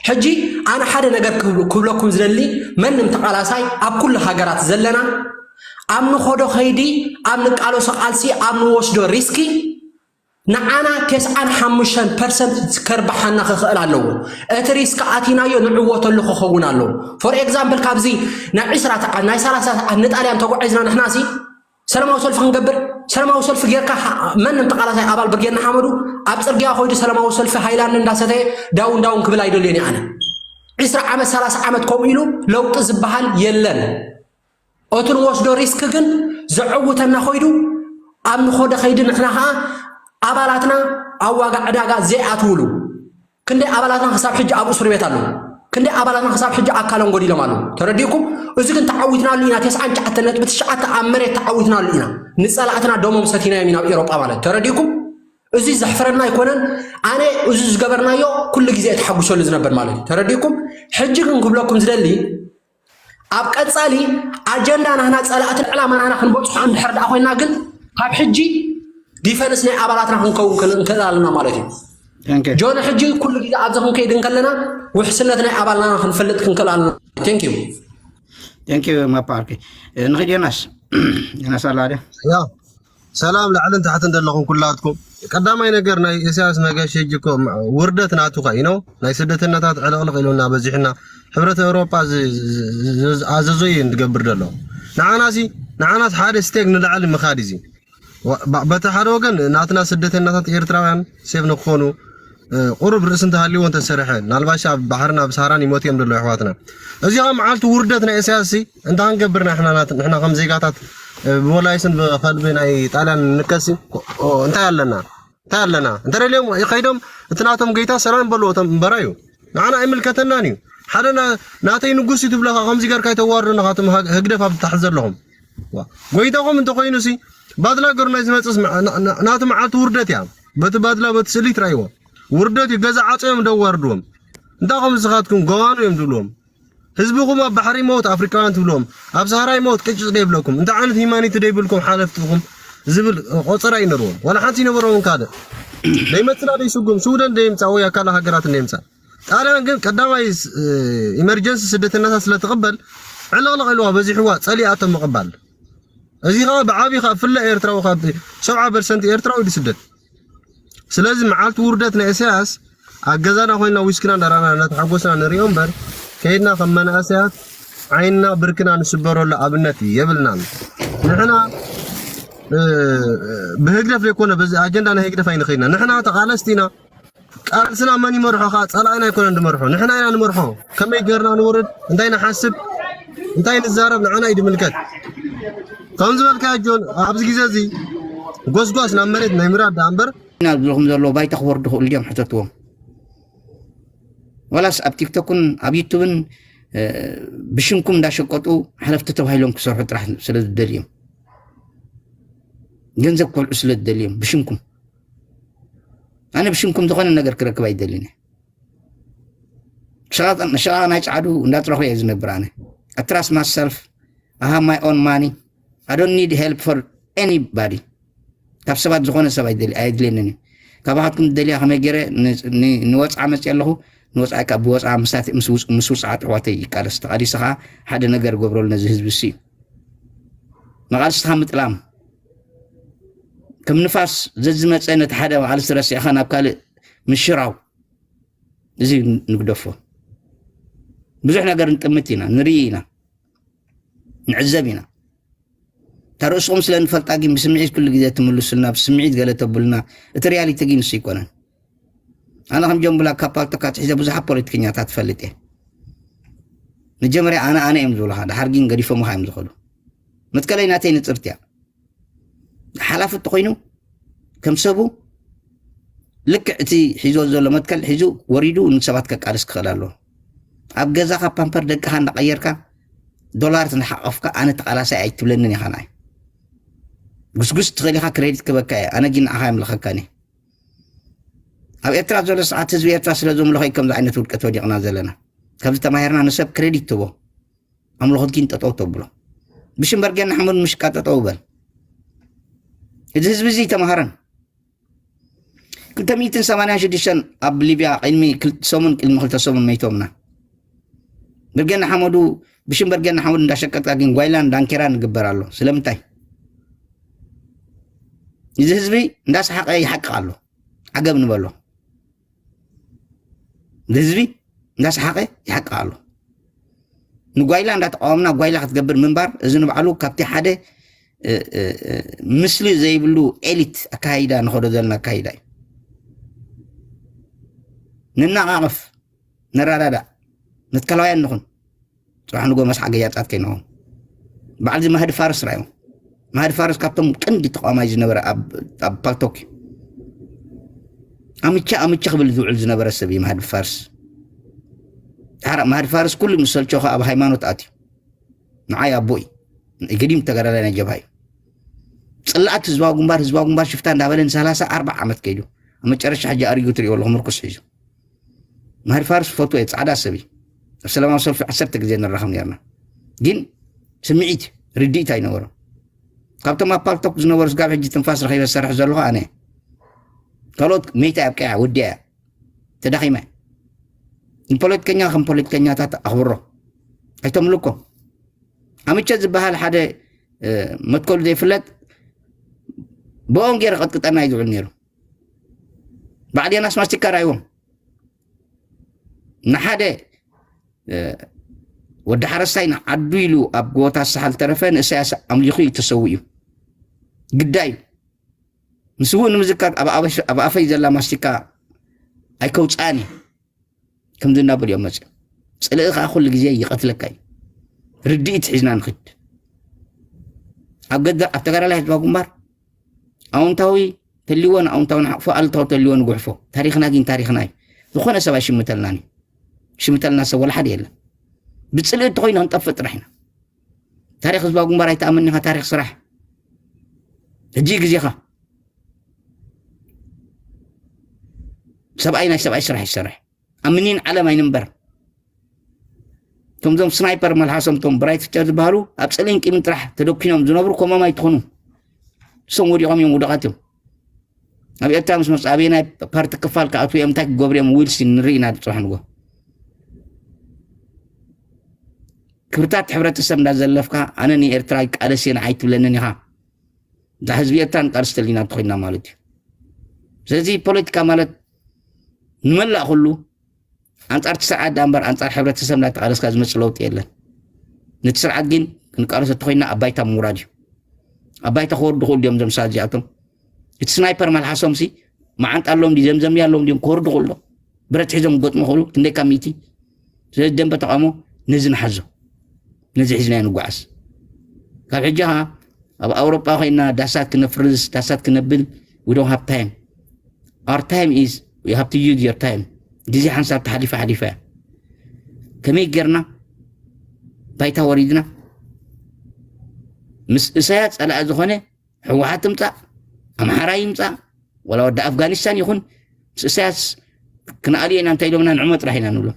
ሕጂ ኣነ ሓደ ነገር ክብሉ- ክብለኩም ዝደሊ መንም ተቓላሳይ ኣብ ኩሉ ሃገራት ዘለና ኣብ ንኸዶ ኸይዲ ኣብ ንቃለሶ ቃልሲ ኣብ ንወስዶ ሪስኪ ንዓና ተስዓን ሓሙሽተን ፐርሰንት ከርብሓና ክኽእል ኣለዎ። እቲ ሪስክ ኣቲናዮ ንዕወተሉ ክኸውን ኣለዎ። ፎር ኤግዛምፕል ካብዚ ናይ ዒስራ ተዓ ናይ ሰላሳ ተዓ ንጣልያን ተጓዒዝና ንሕናሲ ሰላማዊ ሰልፊ ክንገብር ሰላማዊ ሰልፊ ጌርካ መንም ተቃላሳይ ኣባል ብርጌድ ንሓመዱ ኣብ ፅርግያ ኮይዱ ሰላማዊ ሰልፊ ሃይላንድ እንዳሰተየ ዳውን ዳውን ክብል ኣይደልዮን ኣነ። ዒስራ ዓመት ሰላሳ ዓመት ከምኡ ኢሉ ለውጢ ዝበሃል የለን። እቲ ንወስዶ ሪስክ ግን ዘዕውተና ኮይዱ ኣብ ንኸዶ ከይዲ ንሕና ከዓ ኣባላትና ኣብ ዋጋ ዕዳጋ ዘይኣትውሉ ክንደይ ኣባላትና ክሳብ ሕጂ ኣብ እስር ቤት ኣለዉ። ክንደይ ኣባላትና ክሳብ ሕጂ ኣካሎም ጎዲሎም ኣለዉ። ተረዲእኩም? እዚ ግን ተዓዊትናሉ ኢና። ተስዓን ትሽዓተ ነጥቢ ትሽዓተ ኣብ መሬት ተዓዊትናሉ ኢና። ንጸላእትና ደሞም ሰቲናዮም ኢና ኣብ ኤሮጳ ማለት ተረዲእኩም? እዚ ዘሕፍረና ኣይኮነን። ኣነ እዚ ዝገበርናዮ ኩሉ ግዜ ተሓጉሰሉ ዝነበር ማለት እዩ። ተረዲእኩም? ሕጂ ግን ክብለኩም ዝደሊ ኣብ ቀጻሊ ኣጀንዳ ናህና ጸላእትን ዕላማ ናህና ክንበጽሖ እንድሕር ደኣ ኮይና ግን ካብ ሕጂ ዲፈንስ ናይ ኣባላትና ክንከውን ክን- እንክእል ኣለና ማለት እዩ። ጆን ሕጂ ኩሉ ግዜ ኣብዚ ክንከይድ እንከለና ውሕስነት ናይ ኣባልና ክንፈልጥ ክንክእል ኣለና። ቴንክ ዩ። ቴንክ ዩ መፓርኪ። ንኽድ ዮናስ ዮናስ ኣላ ድያ? ያ ሰላም ላዕልን ታሕትን ዘለኹም ኩላትኩም። ቀዳማይ ነገር ናይ ኢሳያስ መገሽ ሕጂ እኮ ውርደት ናቱ ኸ ነው። ናይ ስደተኛታት ዕልቕልቕ ኢሉና በዚሕና ሕብረት ኤውሮጳ ዝ- ዝ- ዝ- ኣዘዞ እዩ እንድገብር ዘሎ። ንዓናሲ ንዓናስ ሓደ ስቴግ ንላዕሊ ምኻድ እዚ ዋ- ባ- በቲ ሓደ ወገን ናትና ስደተኛታት ኤርትራውያን ሴፍ ንክኾኑ እ፣ ቁሩብ ርእሲ እንተሃልይዎ እንተሰርሐ ናልባሽ ኣብ ባሕርን ኣብ ሳራን ይሞት እዮም ዘለዉ ኣሕዋትና። እዚኣ መዓልቲ ውርደት ናይ ኢሳያስ ሲ እንታይ ክንገብር ኢና ንሕና ናት- ንሕና ከም ዜጋታት እ፣ ብሞላይስን ብኸልቢ ናይ ጣልያን ንከሲ ኦ፣ እንታይ ኣለና እንታይ ኣለና እንተደልዮም ይኸይዶም እቲ ናቶም ገይታ ሰላም በልዎ እቶም እምበራ እዩ ንዓና ኣይምልከተናን እዩ ሓደ ና- ናተይ ንጉስ እዩ ትብለኻ ከምዚ ገርካ ይተዋርዶ ናኻቶም ሃግ- ህግደፍ ኣብ ታሕቲ ዘለኹም ዋ፣ ጎይታኹም እንተኾይኑ ሲ ባድላ ገሩ ናይ ዝመፅስ መ- ና- ና- ናቲ መዓልቲ ውርደት እያ በቲ ባድላ በቲ ስእሊ ትረእይዎ ውርደት እዩ ገዛ ዓፀዮም ደዋርድዎም እንታይ ከም ዝኻትኩም ገዋኑ እዮም ዝብልዎም ህዝብኹም ኣብ ባሕሪ ሞት ኣፍሪካውያን ትብልዎም ኣብ ሳሃራይ ሞት ቅጭ ደይብለኩም እንታይ ዓይነት ሂማኒቲ ደይብልኩም ሓለፍትኹም ዝብል ቆፀራ ይነርዎም ዋላ ሓንቲ ይነበሮም ካልእ ደይመፅና ደይስጉም ስውደን ደይምፃ ወይ ኣካል ሃገራት ደይምፃ ጣልያን ግን ቀዳማይ ኢመርጀንሲ ስደተኛታት ስለትቕበል ዕልቕልቕ ኢልዋ በዚሕዋ ፀሊኣቶም ምቕባል እዚ ከዓ ብዓብይ ከዓ ፍለ ኤርትራዊ ካብ ሰብዓ ፐርሰንት ኤርትራዊ ድስደት ስለዚ መዓልቲ ውርደት ናይ ኢሳያስ ኣብ ገዛና ኮይና ዊስክና እንዳራና እናተሓጎስና ንሪኦ እምበር ከይድና ከም መናእሰያት ዓይንና ብርክና ንስበረሉ ኣብነት የብልናን ንሕና ብህግደፍ ዘይኮነ በዚ ኣጀንዳ ናይ ህግደፍ ኣይንኸይድና ንሕና ተቃለስቲ ኢና ቃልስና መን ይመርሖ ከዓ ፀላእና ኣይኮነን ንመርሖ ንሕና ኢና ንመርሖ ከመይ ገርና ንወርድ እንታይ ንሓስብ እንታይ ንዛረብ ንዓና እዩ ድምልከት ከም ዝበልካ ጆን ኣብዚ ግዜ እዚ ጎስጓስ ናብ መሬት ናይ ምራድ ደኣ እምበር ኢና ዝብልኹም ዘለዎ ባይታ ክወርዱ ክእሉ ድዮም ሕተትዎም ዋላስ ኣብ ቲክቶክን ኣብ ዩቱብን ብሽምኩም እንዳሸቀጡ ሓለፍቲ ተባሂሎም ክሰርሑ ጥራሕ ስለ ዝደልዮም ገንዘብ ክበልዑ ስለ ዝደልዮም ብሽምኩም ኣነ ብሽምኩም ዝኾነ ነገር ክረክብ ኣይደልን ሸቓቕ ናይ ፃዕዱ እንዳጥረኹ እየ ዝነብር ኣነ ኣትራስ ማሰልፍ ኣሃ ማይ ኦን ማኒ ኣዶን ኒድ ሄልፕ ፎር ኤኒባዲ ካብ ሰባት ዝኾነ ሰብ ኣየድልየንን እዩ ካባኻትኩም ዝደልያ ከመይ ገይረ ንወፅዓ መፅእ ኣለኹ ንወፅዓ ካብ ብወፅዓ ምስ ውፅዓ ኣሕዋተይ ይቃለስ ተቃሊሰ ከዓ ሓደ ነገር ገብረሉ ነዚ ህዝቢ እሱ እዩ መቃልስትኻ ምጥላም ከም ንፋስ ዘዝመፀ ነቲ ሓደ መቃልስቲ ረሲዕኻ ናብ ካልእ ምሽራው እዚ ንግደፎ ብዙሕ ነገር ንጥምት ኢና ንርኢ ኢና ንዕዘብ ኢና እታ ርእስኹም ስለ ንፈልጣ ግን ብስምዒት ኩሉ ግዜ ትምልሱልና ብስምዒት ገለ ተብሉና እቲ ሪያሊቲ ግን ንሱ ይኮነን ኣነ ከም ጀምቡላ ካብ ፓልቶካ ትሒዘ ብዙሓት ፖለቲከኛታት ትፈልጥ እየ መጀመርያ ኣነ ኣነ እዮም ዝብሉኻ ድሓር ግን ገዲፎምኻ እዮም ዝኸዱ መትከለይ ናተይ ንፅርት እያ ሓላፊ እንተኮይኑ ከም ሰቡ ልክዕ እቲ ሒዞ ዘሎ መትከል ሒዙ ወሪዱ ንሰባት ከቃልስ ክኽእል ኣለዎ። ኣብ ገዛኻ ፓምፐር ደቅኻ እንዳቐየርካ ዶላር እናሓቐፍካ ኣነ ተቓላሳይ ኣይትብለንን ኢኻ ንዓይ። ጉስጉስ ትኽእል ኢኻ፣ ክሬዲት ክበካ እየ። ኣነ ግን ንዓኻ የምልኸካን እየ። ኣብ ኤርትራ ዘሎ ሰዓት ህዝቢ ኤርትራ ስለ ዘምልኾ እዩ ከምዚ ዓይነት ውድቀት ወዲቕና ዘለና። ካብዚ ተማሂርና ንሰብ ክሬዲት ትቦ። ኣምልኾት ግን ጠጠው ተብሎ። ብሽምበር ገና ሓመድ ምሽቃ ጠጠው በል። እዚ ህዝቢ እዚ ተማሃረን። ክልተ ሚእትን ሰማንያን ሽዱሽተን ኣብ ሊብያ ቅድሚ ክል-፣ ሰሙን፣ ቅድሚ ክልተ ሰሙን መይቶምና። በርጌና ሓመዱ፣ ብሽም በርጌና ሓመዱ እንዳሸቀጥካ ግን ጓይላን ዳንኬራን ንግበር ኣሎ። ስለምንታይ? እዚ ህዝቢ እንዳሰሓቐ ይሓቅቕ ኣሎ። ዓገብ ንበሎ። እዚ ህዝቢ እንዳሰሓቐ ይሓቅቕ ኣሎ። ንጓይላ እንዳተቃወምና ጓይላ ክትገብር ምንባር፣ እዚ ንባዕሉ ካብቲ ሓደ፣ እ፣ እ፣ እ፣ ምስሊ ዘይብሉ ኤሊት ኣካይዳ ንኸዶ ዘለና ኣካይዳ እዩ። ንናቓቐፍ፣ ንረዳዳእ፣ መትከላውያን ንኹን። ጽባሕ ንጎ መስሓ ገያጻት ከይንኸውን። በዓል እዚ ማህዲ ፋርስ ራእዮም። ማህዲ ፋርስ ካብቶም ቀንዲ ተቃዋማይ ዝነበረ ኣብ፣ ኣብ ፓልቶክ እዩ። ኣምቻ፣ ኣምቻ ክብል ዝውዕል ዝነበረ ሰብ እዩ ማህዲ ፋርስ። ሓራ-፣ ማህዲ ፋርስ ኩሉ ምስ ሰልቸኹ ኣብ ሃይማኖት ኣትዩ። ንዓይ ኣቦ እዩ። ገዲም ተጋዳላይ ናይ ጀብሃ እዩ። ጽላኣት ህዝባዊ ግንባር፣ ህዝባዊ ግንባር ሽፍታ እንዳበለ ንሰላሳ ኣርባዓ ዓመት ከይዱ። ኣብ መጨረሻ ሕጂ ኣሪጉ ትሪእዎ ኣለኹም፣ ምርኩስ ሒዙ። ማህዲ ፋርስ ፈትዎ እየ፣ ጻዕዳ ሰብ እዩ። ኣብ ሰላማዊ ሰልፊ ዓሰርተ ግዜ ንራኸብ ነርና። ግን ስምዒት፣ ርድኢት ኣይነበሮ። ካብቶም ኣብ ፓልቶክ ዝነበሩ ስጋብ ሕጂ ትንፋስ ረኺበ ዝሰርሕ ዘለኹ ኣነ እየ። ካልኦት መይታ ኣብቂዓ፣ ወዲኣ እያ። ተዳኺመ። ንፖለቲከኛ ከም ፖለቲከኛታት ኣኽብሮ። ኣይተምልኮ። ኣምቸ ዝበሃል ሓደ፣ እ፣ መትከሉ ዘይፍለጥ ብኦም ገይረ ቀጥቅጠና እዩ ዝውዕል ነይሩ። ባዕል ዮናስ ማስቲካ ራእይዎም። ንሓደ፣ እ፣ ወዲ ሓረስታይ ንዓዱ ኢሉ ኣብ ጎቦታት ሳሕል ተረፈ፣ ንእሳያስ ኣምሊኹ እዩ ተሰዊኡ። ግዳይ እዩ። ንስውእ ንምዝካር ኣብ ኣበሽ-፣ ኣብ ኣፈይ ዘላ ማስቲካ ኣይከውጽኣን እየ። ከምዚ እናበሉ እዮም መጽኦም። ጽልኢ ከኣ ኩሉ ግዜ ይቐትለካ እዩ። ርድኢት ሒዝና ንኽድ። ኣብ ገዛ-፣ ኣብ ተጋዳላይ ህዝባዊ ግንባር ኣውንታዊ ተልዎ ንኣውንታዊ ንሓቕፎ፣ ኣሉታዊ ተልዎ ንጉሕፎ። ታሪኽና ግን ታሪኽና እዩ። ዝኾነ ሰብ ኣይሽምተልናን እዩ። ሽምተልና ሰብ ወላ ሓደ የለን። ብጽልኢ እንተኾይኑ ክንጠፍእ ጥራሕ ኢና። ታሪኽ ህዝባዊ ግንባር ኣይትኣምን ኢኻ፣ ታሪኽ ስራሕ። ሕጂ ግዜኻ። ሰብኣይ ናይ ሰብኣይ ስራሕ ይሰርሕ። ኣብ ምኒን ዓለም ኣይንንበር። እቶም ዞም ስናይፐር መልሓሶም፣ እቶም ብራይት ፊቸር ዝበሃሉ ኣብ ጸሊም ቂምን ጥራሕ ተደኪኖም ዝነብሩ ከምኦም ኣይትኾኑ። እሶም ወዲቖም እዮም፣ ውዱቓት እዮም። ኣብ ኤርትራ ምስ መጽኡ ኣበየናይ ፓርቲ ክፋል ክኣትዉ እዮም፣ እንታይ ክገብሩ እዮም፣ ዊልሲ ንርኢ ኢና ጽባሕ ንጎ። ክብርታት ሕብረተሰብ እንዳዘለፍካ ኣነ ንኤርትራ ይቃለስ እየ ንዓይ ትብለንን ኢኻ። እዛ ህዝቢ ኤርትራ ንቃልስ ተሊና እንተኾይንና ማለት እዩ። ስለዚ ፖለቲካ ማለት ንመላእ ኩሉ ኣንጻር እቲ ስርዓት ደኣ እምበር ኣንጻር ሕብረተሰብ እንዳተቃለስካ ዝመጽእ ለውጢ የለን። ነቲ ስርዓት ግን ክንቃለሶ እንተኾይንና ኣብ ባይታ ምውራድ እዩ። ኣብ ባይታ ክወርዱ ክእሉ ድዮም እዞም ሰባት እዚኣቶም? እቲ ስናይፐር መልሓሶም ሲ መዓንጣ ኣለዎም ድዩ፣ ዘምዘምያ ኣለዎም ድዮም? ክወርዱ ክእሉ ዶ? ብረት ሒዞም ክገጥሙ ክእሉ? ክንደይ ካብ ሚእቲ? ስለዚ ደንበ ተቃውሞ ነዚ ንሓዞ። ነዚ ሒዝናዮ ንጓዓዝ። ካብ ሕጂ ኸኣ ኣብ ኣውሮጳ ኮይና ዳሳት ክነፍርስ፣ ዳሳት ክነብል፣ we don't have time. Our time is, you have to use your time. ግዜ ሓንሳብ ተሓሊፋ ሓሊፋ እያ። ከመይ ጌርና ባይታ ወሪድና ምስ እሳያስ ጸላኢ ዝኾነ ህወሓት ትምጻእ፣ ኣምሓራ ይምጻእ፣ ወላ ወዲ ኣፍጋኒስታን ይኹን፣ ምስ እሳያስ ክንኣልዮ ኢና እንታይ ኢሎምና ንዕሞ ጥራሕ ኢና ንብሎ።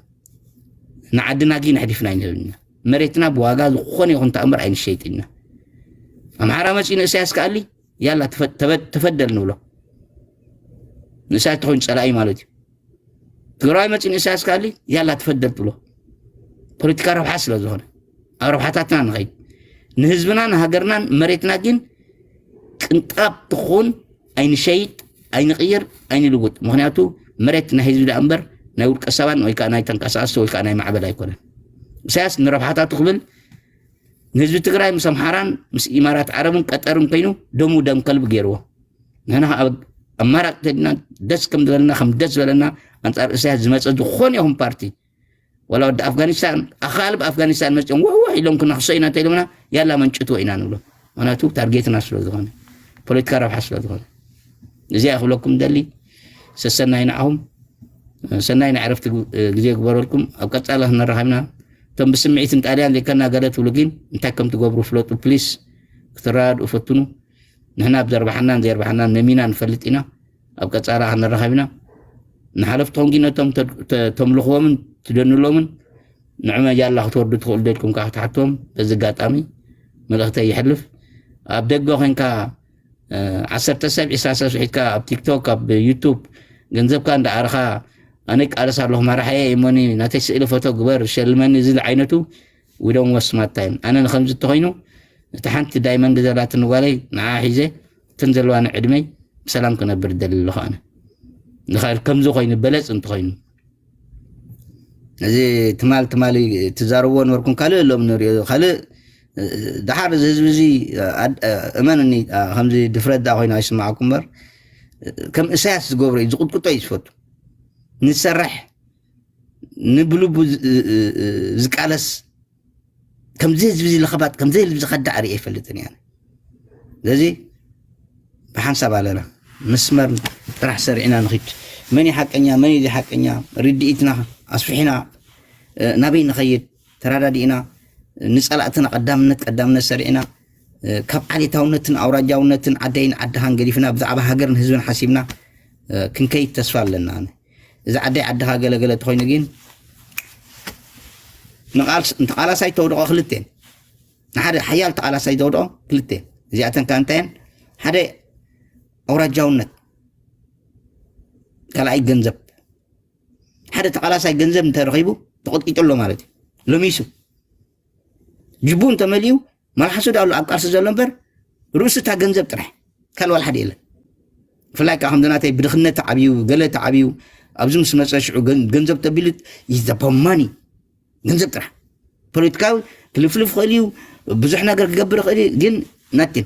ንዓድና ግን ኣሕሊፍና ኣይንህብን ኢና። መሬትና ብዋጋ ዝኾነ ይኹን ተኣምር ኣይንሸይጥን ኢና። ኣምሓራ መጺኡ ንእሳያስ ክኣሊ፣ ያላ ተፈ-፣ ተበ-፣ ተፈደል ንብሎ። ንእሳያስ ተኾይኑ ጸላኢ ማለት እዩ። ትግራዋይ መጺኡ ንእሳያስ ክኣሊ፣ ያላ ተፈደል ትብሎ። ፖለቲካ ረብሓ ስለ ዝኾነ፣ ኣብ ረብሓታትና ንኸይድ። ንህዝብና፣ ንሃገርናን መሬትና ግን ቅንጣብ ትኹን ኣይንሸይጥ፣ ኣይንቕይር፣ ኣይንልውጥ። ምኽንያቱ መሬት ናይ ህዝቢ ደኣ እምበር ናይ ውልቀ ሰባን ወይ ከኣ ናይ ተንቀሳቐስቲ ወይ ከኣ ናይ ማዕበል ኣይኮነን። ኢሳያስ ንረብሓታቱ ክብል ንህዝቢ ትግራይ ምስ ኣምሓራን ምስ ኢማራት ዓረብን ቀጠርን ኮይኑ ደሙ ደም ከልቢ ገይርዎ። ንሕና ኣብ ኣማራጭ ተድና ደስ ከም ዝበለና፣ ከም ደስ ዝበለና ኣንጻር ኢሳያስ ዝመጸ ዝኾነ ይኹን ፓርቲ፣ ወላ ወዲ ኣፍጋኒስታን፣ ኣኻልብ ኣፍጋኒስታን መጺኦም ውሕ ውሕ ኢሎም ክነኽሶ ኢና እንተኢሎምና፣ ያላ መንጭትዎ ኢና ንብሎ። ምኽንያቱ ታርጌትና ስለ ዝኾነ፣ ፖለቲካ ረብሓ ስለ ዝኾነ። እዚኣ ክብለኩም ደሊ። ሰሰናይ ንዓኹም። ሰናይ ናይ ዕረፍቲ ግዜ ግበረልኩም። ኣብ ቀጻሊ ክንራኸብና። እቶም ብስምዒትን ጣልያን ዘይከና ገለ ትብሉ ግን እንታይ ከም ትገብሩ ፍለጡ ፕሊስ። ክትረዳድኡ ፈትኑ። ንሕና ብዘርባሓናን ዘየርባሓናን መሚና ንፈልጥ ኢና። ኣብ ቀጻላ ክንራኸብ ኢና። ንሓለፍትኹም ግን ነቶም ተምልኽዎምን ትደንሎምን ንዕመ ያላ ክትወርዱ ትኽእሉ ደልኩም ከዓ ክትሓትዎም በዚ ኣጋጣሚ መልእኽተይ ይሕልፍ። ኣብ ደገ ኮንካ ዓሰርተ ሰብ ዒስራ ሰብ ስሒትካ ኣብ ቲክቶክ ኣብ ዩቱብ ገንዘብካ እንዳኣርኻ ኣነ ይቃለስ ኣለኹ መራሕየ እሞኒ ናተይ ስእሊ ፎቶ ግበር ሸልመኒ ዝል ዓይነቱ ዊዶን ወስማት ታይም ኣነ ንከምዚ እንተኮይኑ እቲ ሓንቲ ዳይመንድ ዘላትኒ ጓለይ ንዓ ሒዘ እተን ዘለዋኒ ዕድመይ ብሰላም ክነብር ደሊ ኣለኹ ኣነ ከምዚ ኮይኑ በለፅ እንተኮይኑ እዚ ትማል ትማል ትዛረብዎ ነበርኩም ካልእ ሎም ንሪኦ ካልእ ደሓር እዚ ህዝቢ እዚ እመንኒ ከምዚ ድፍረት ዳ ኮይኑ ኣይስማዓኩም እምበር ከም እሳያስ ዝገብሮ እዩ ዝቁጥቁጦ እዩ ዝፈቱ ንሰርሕ ንብልቡ ዝቃለስ ከምዚ ህዝቢ እዚ ለኸባጥ ከምዚ ህዝቢ ዝኸዳዕ ርኢ ኣይፈልጥን እያ ስለዚ ብሓንሳብ ኣለና መስመር ጥራሕ ሰሪዕና ንኽድ መን ሓቀኛ መን እዚ ሓቀኛ ርድኢትና ኣስፊሕና ናበይ ንኸይድ ተራዳዲእና ንፀላእትና ቀዳምነት ቀዳምነት ሰሪዕና ካብ ዓሌታውነትን ኣውራጃውነትን ዓደይን ዓድኻን ገዲፍና ብዛዕባ ሃገርን ህዝብን ሓሲብና ክንከይድ ተስፋ ኣለና እዚ ዓደይ ዓድኻ ገለገለ ተኮይኑ ግን ንቃልስ እንተቃላሳይ ተውድቆ ክልቴን ንሓደ ሓያል ተቃላሳይ ዘውድቆ ክልቴን እዚኣተን ከ እንታየን ሓደ ኣውራጃውነት ካልኣይ ገንዘብ ሓደ ተቃላሳይ ገንዘብ እንተረኺቡ ተቆጥቂጡ ኣሎ ማለት እዩ ለሚሱ ጅቡ እንተመሊኡ መልሓሱ ዳሉ ኣብ ቃልሲ ዘሎ እምበር ርእሱ እታ ገንዘብ ጥራሕ ካልእ ዋላ ሓደ የለን ብፍላይ ከዓ ከምዚ ናተይ ብድኽነት ተዓብዩ ገለ ተዓብዩ ኣብዚ ምስ መፀ ሽዑ ገንዘብ ተቢሉ ይዘበማኒ ገንዘብ ጥራሕ ፖለቲካዊ ክልፍልፍ ክእል እዩ ብዙሕ ነገር ክገብር ክእል እዩ ግን ናቲን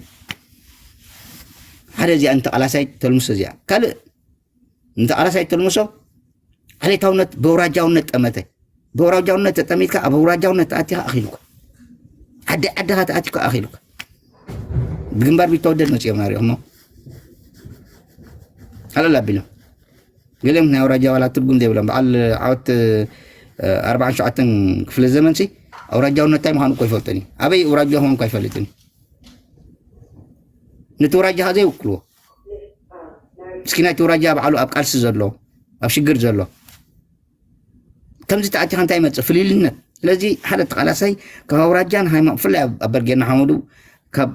ሓደ እዚኣ ንተቃላሳይ ተልምሶ እዚኣ ካልእ ንተቃላሳይ ተልምሶ ዓሌታውነት በውራጃውነት ጠመተ በውራጃውነት ተጠሚትካ ኣብ ኣውራጃውነት ተኣቲኻ ኣኺሉካ ዓዲ ዓድኻ ተኣቲካ ኣኺሉካ ብግንባር ቢተወደድ መፅኦም ናሪኦሞ ኣለላ ኣቢሎም ገሊኦም ናይ ኣውራጃ ዋላ ትርጉም ዘይብሎም በዓል ዓወት ኣርባዓን ሸውዓተን ክፍለ ዘመን ሲ ኣውራጃውነት እንታይ ምዃኑ እኮ ይፈልጥን እዩ ኣበይ ኣውራጃ ምዃኑ እኮ ኣይፈልጥን እዩ ነቲ ኣውራጃ ከ ዘይውክልዎ እስኪ ናይቲ ኣውራጃ ባዕሉ ኣብ ቃልሲ ዘሎ ኣብ ሽግር ዘሎ ከምዚ ተኣቲኻ እንታይ ይመፅእ ፍልልነት ስለዚ ሓደ ተቃላሳይ ካብ ኣውራጃን ሃይማኖት ብፍላይ ኣብ በርጌና ሓመዱ ካብ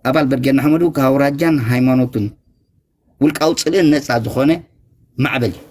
ኣባል በርጌና ሓመዱ ካብ ኣውራጃን ሃይማኖቱን ውልቃዊ ፅልእን ነፃ ዝኾነ ማዕበል እዩ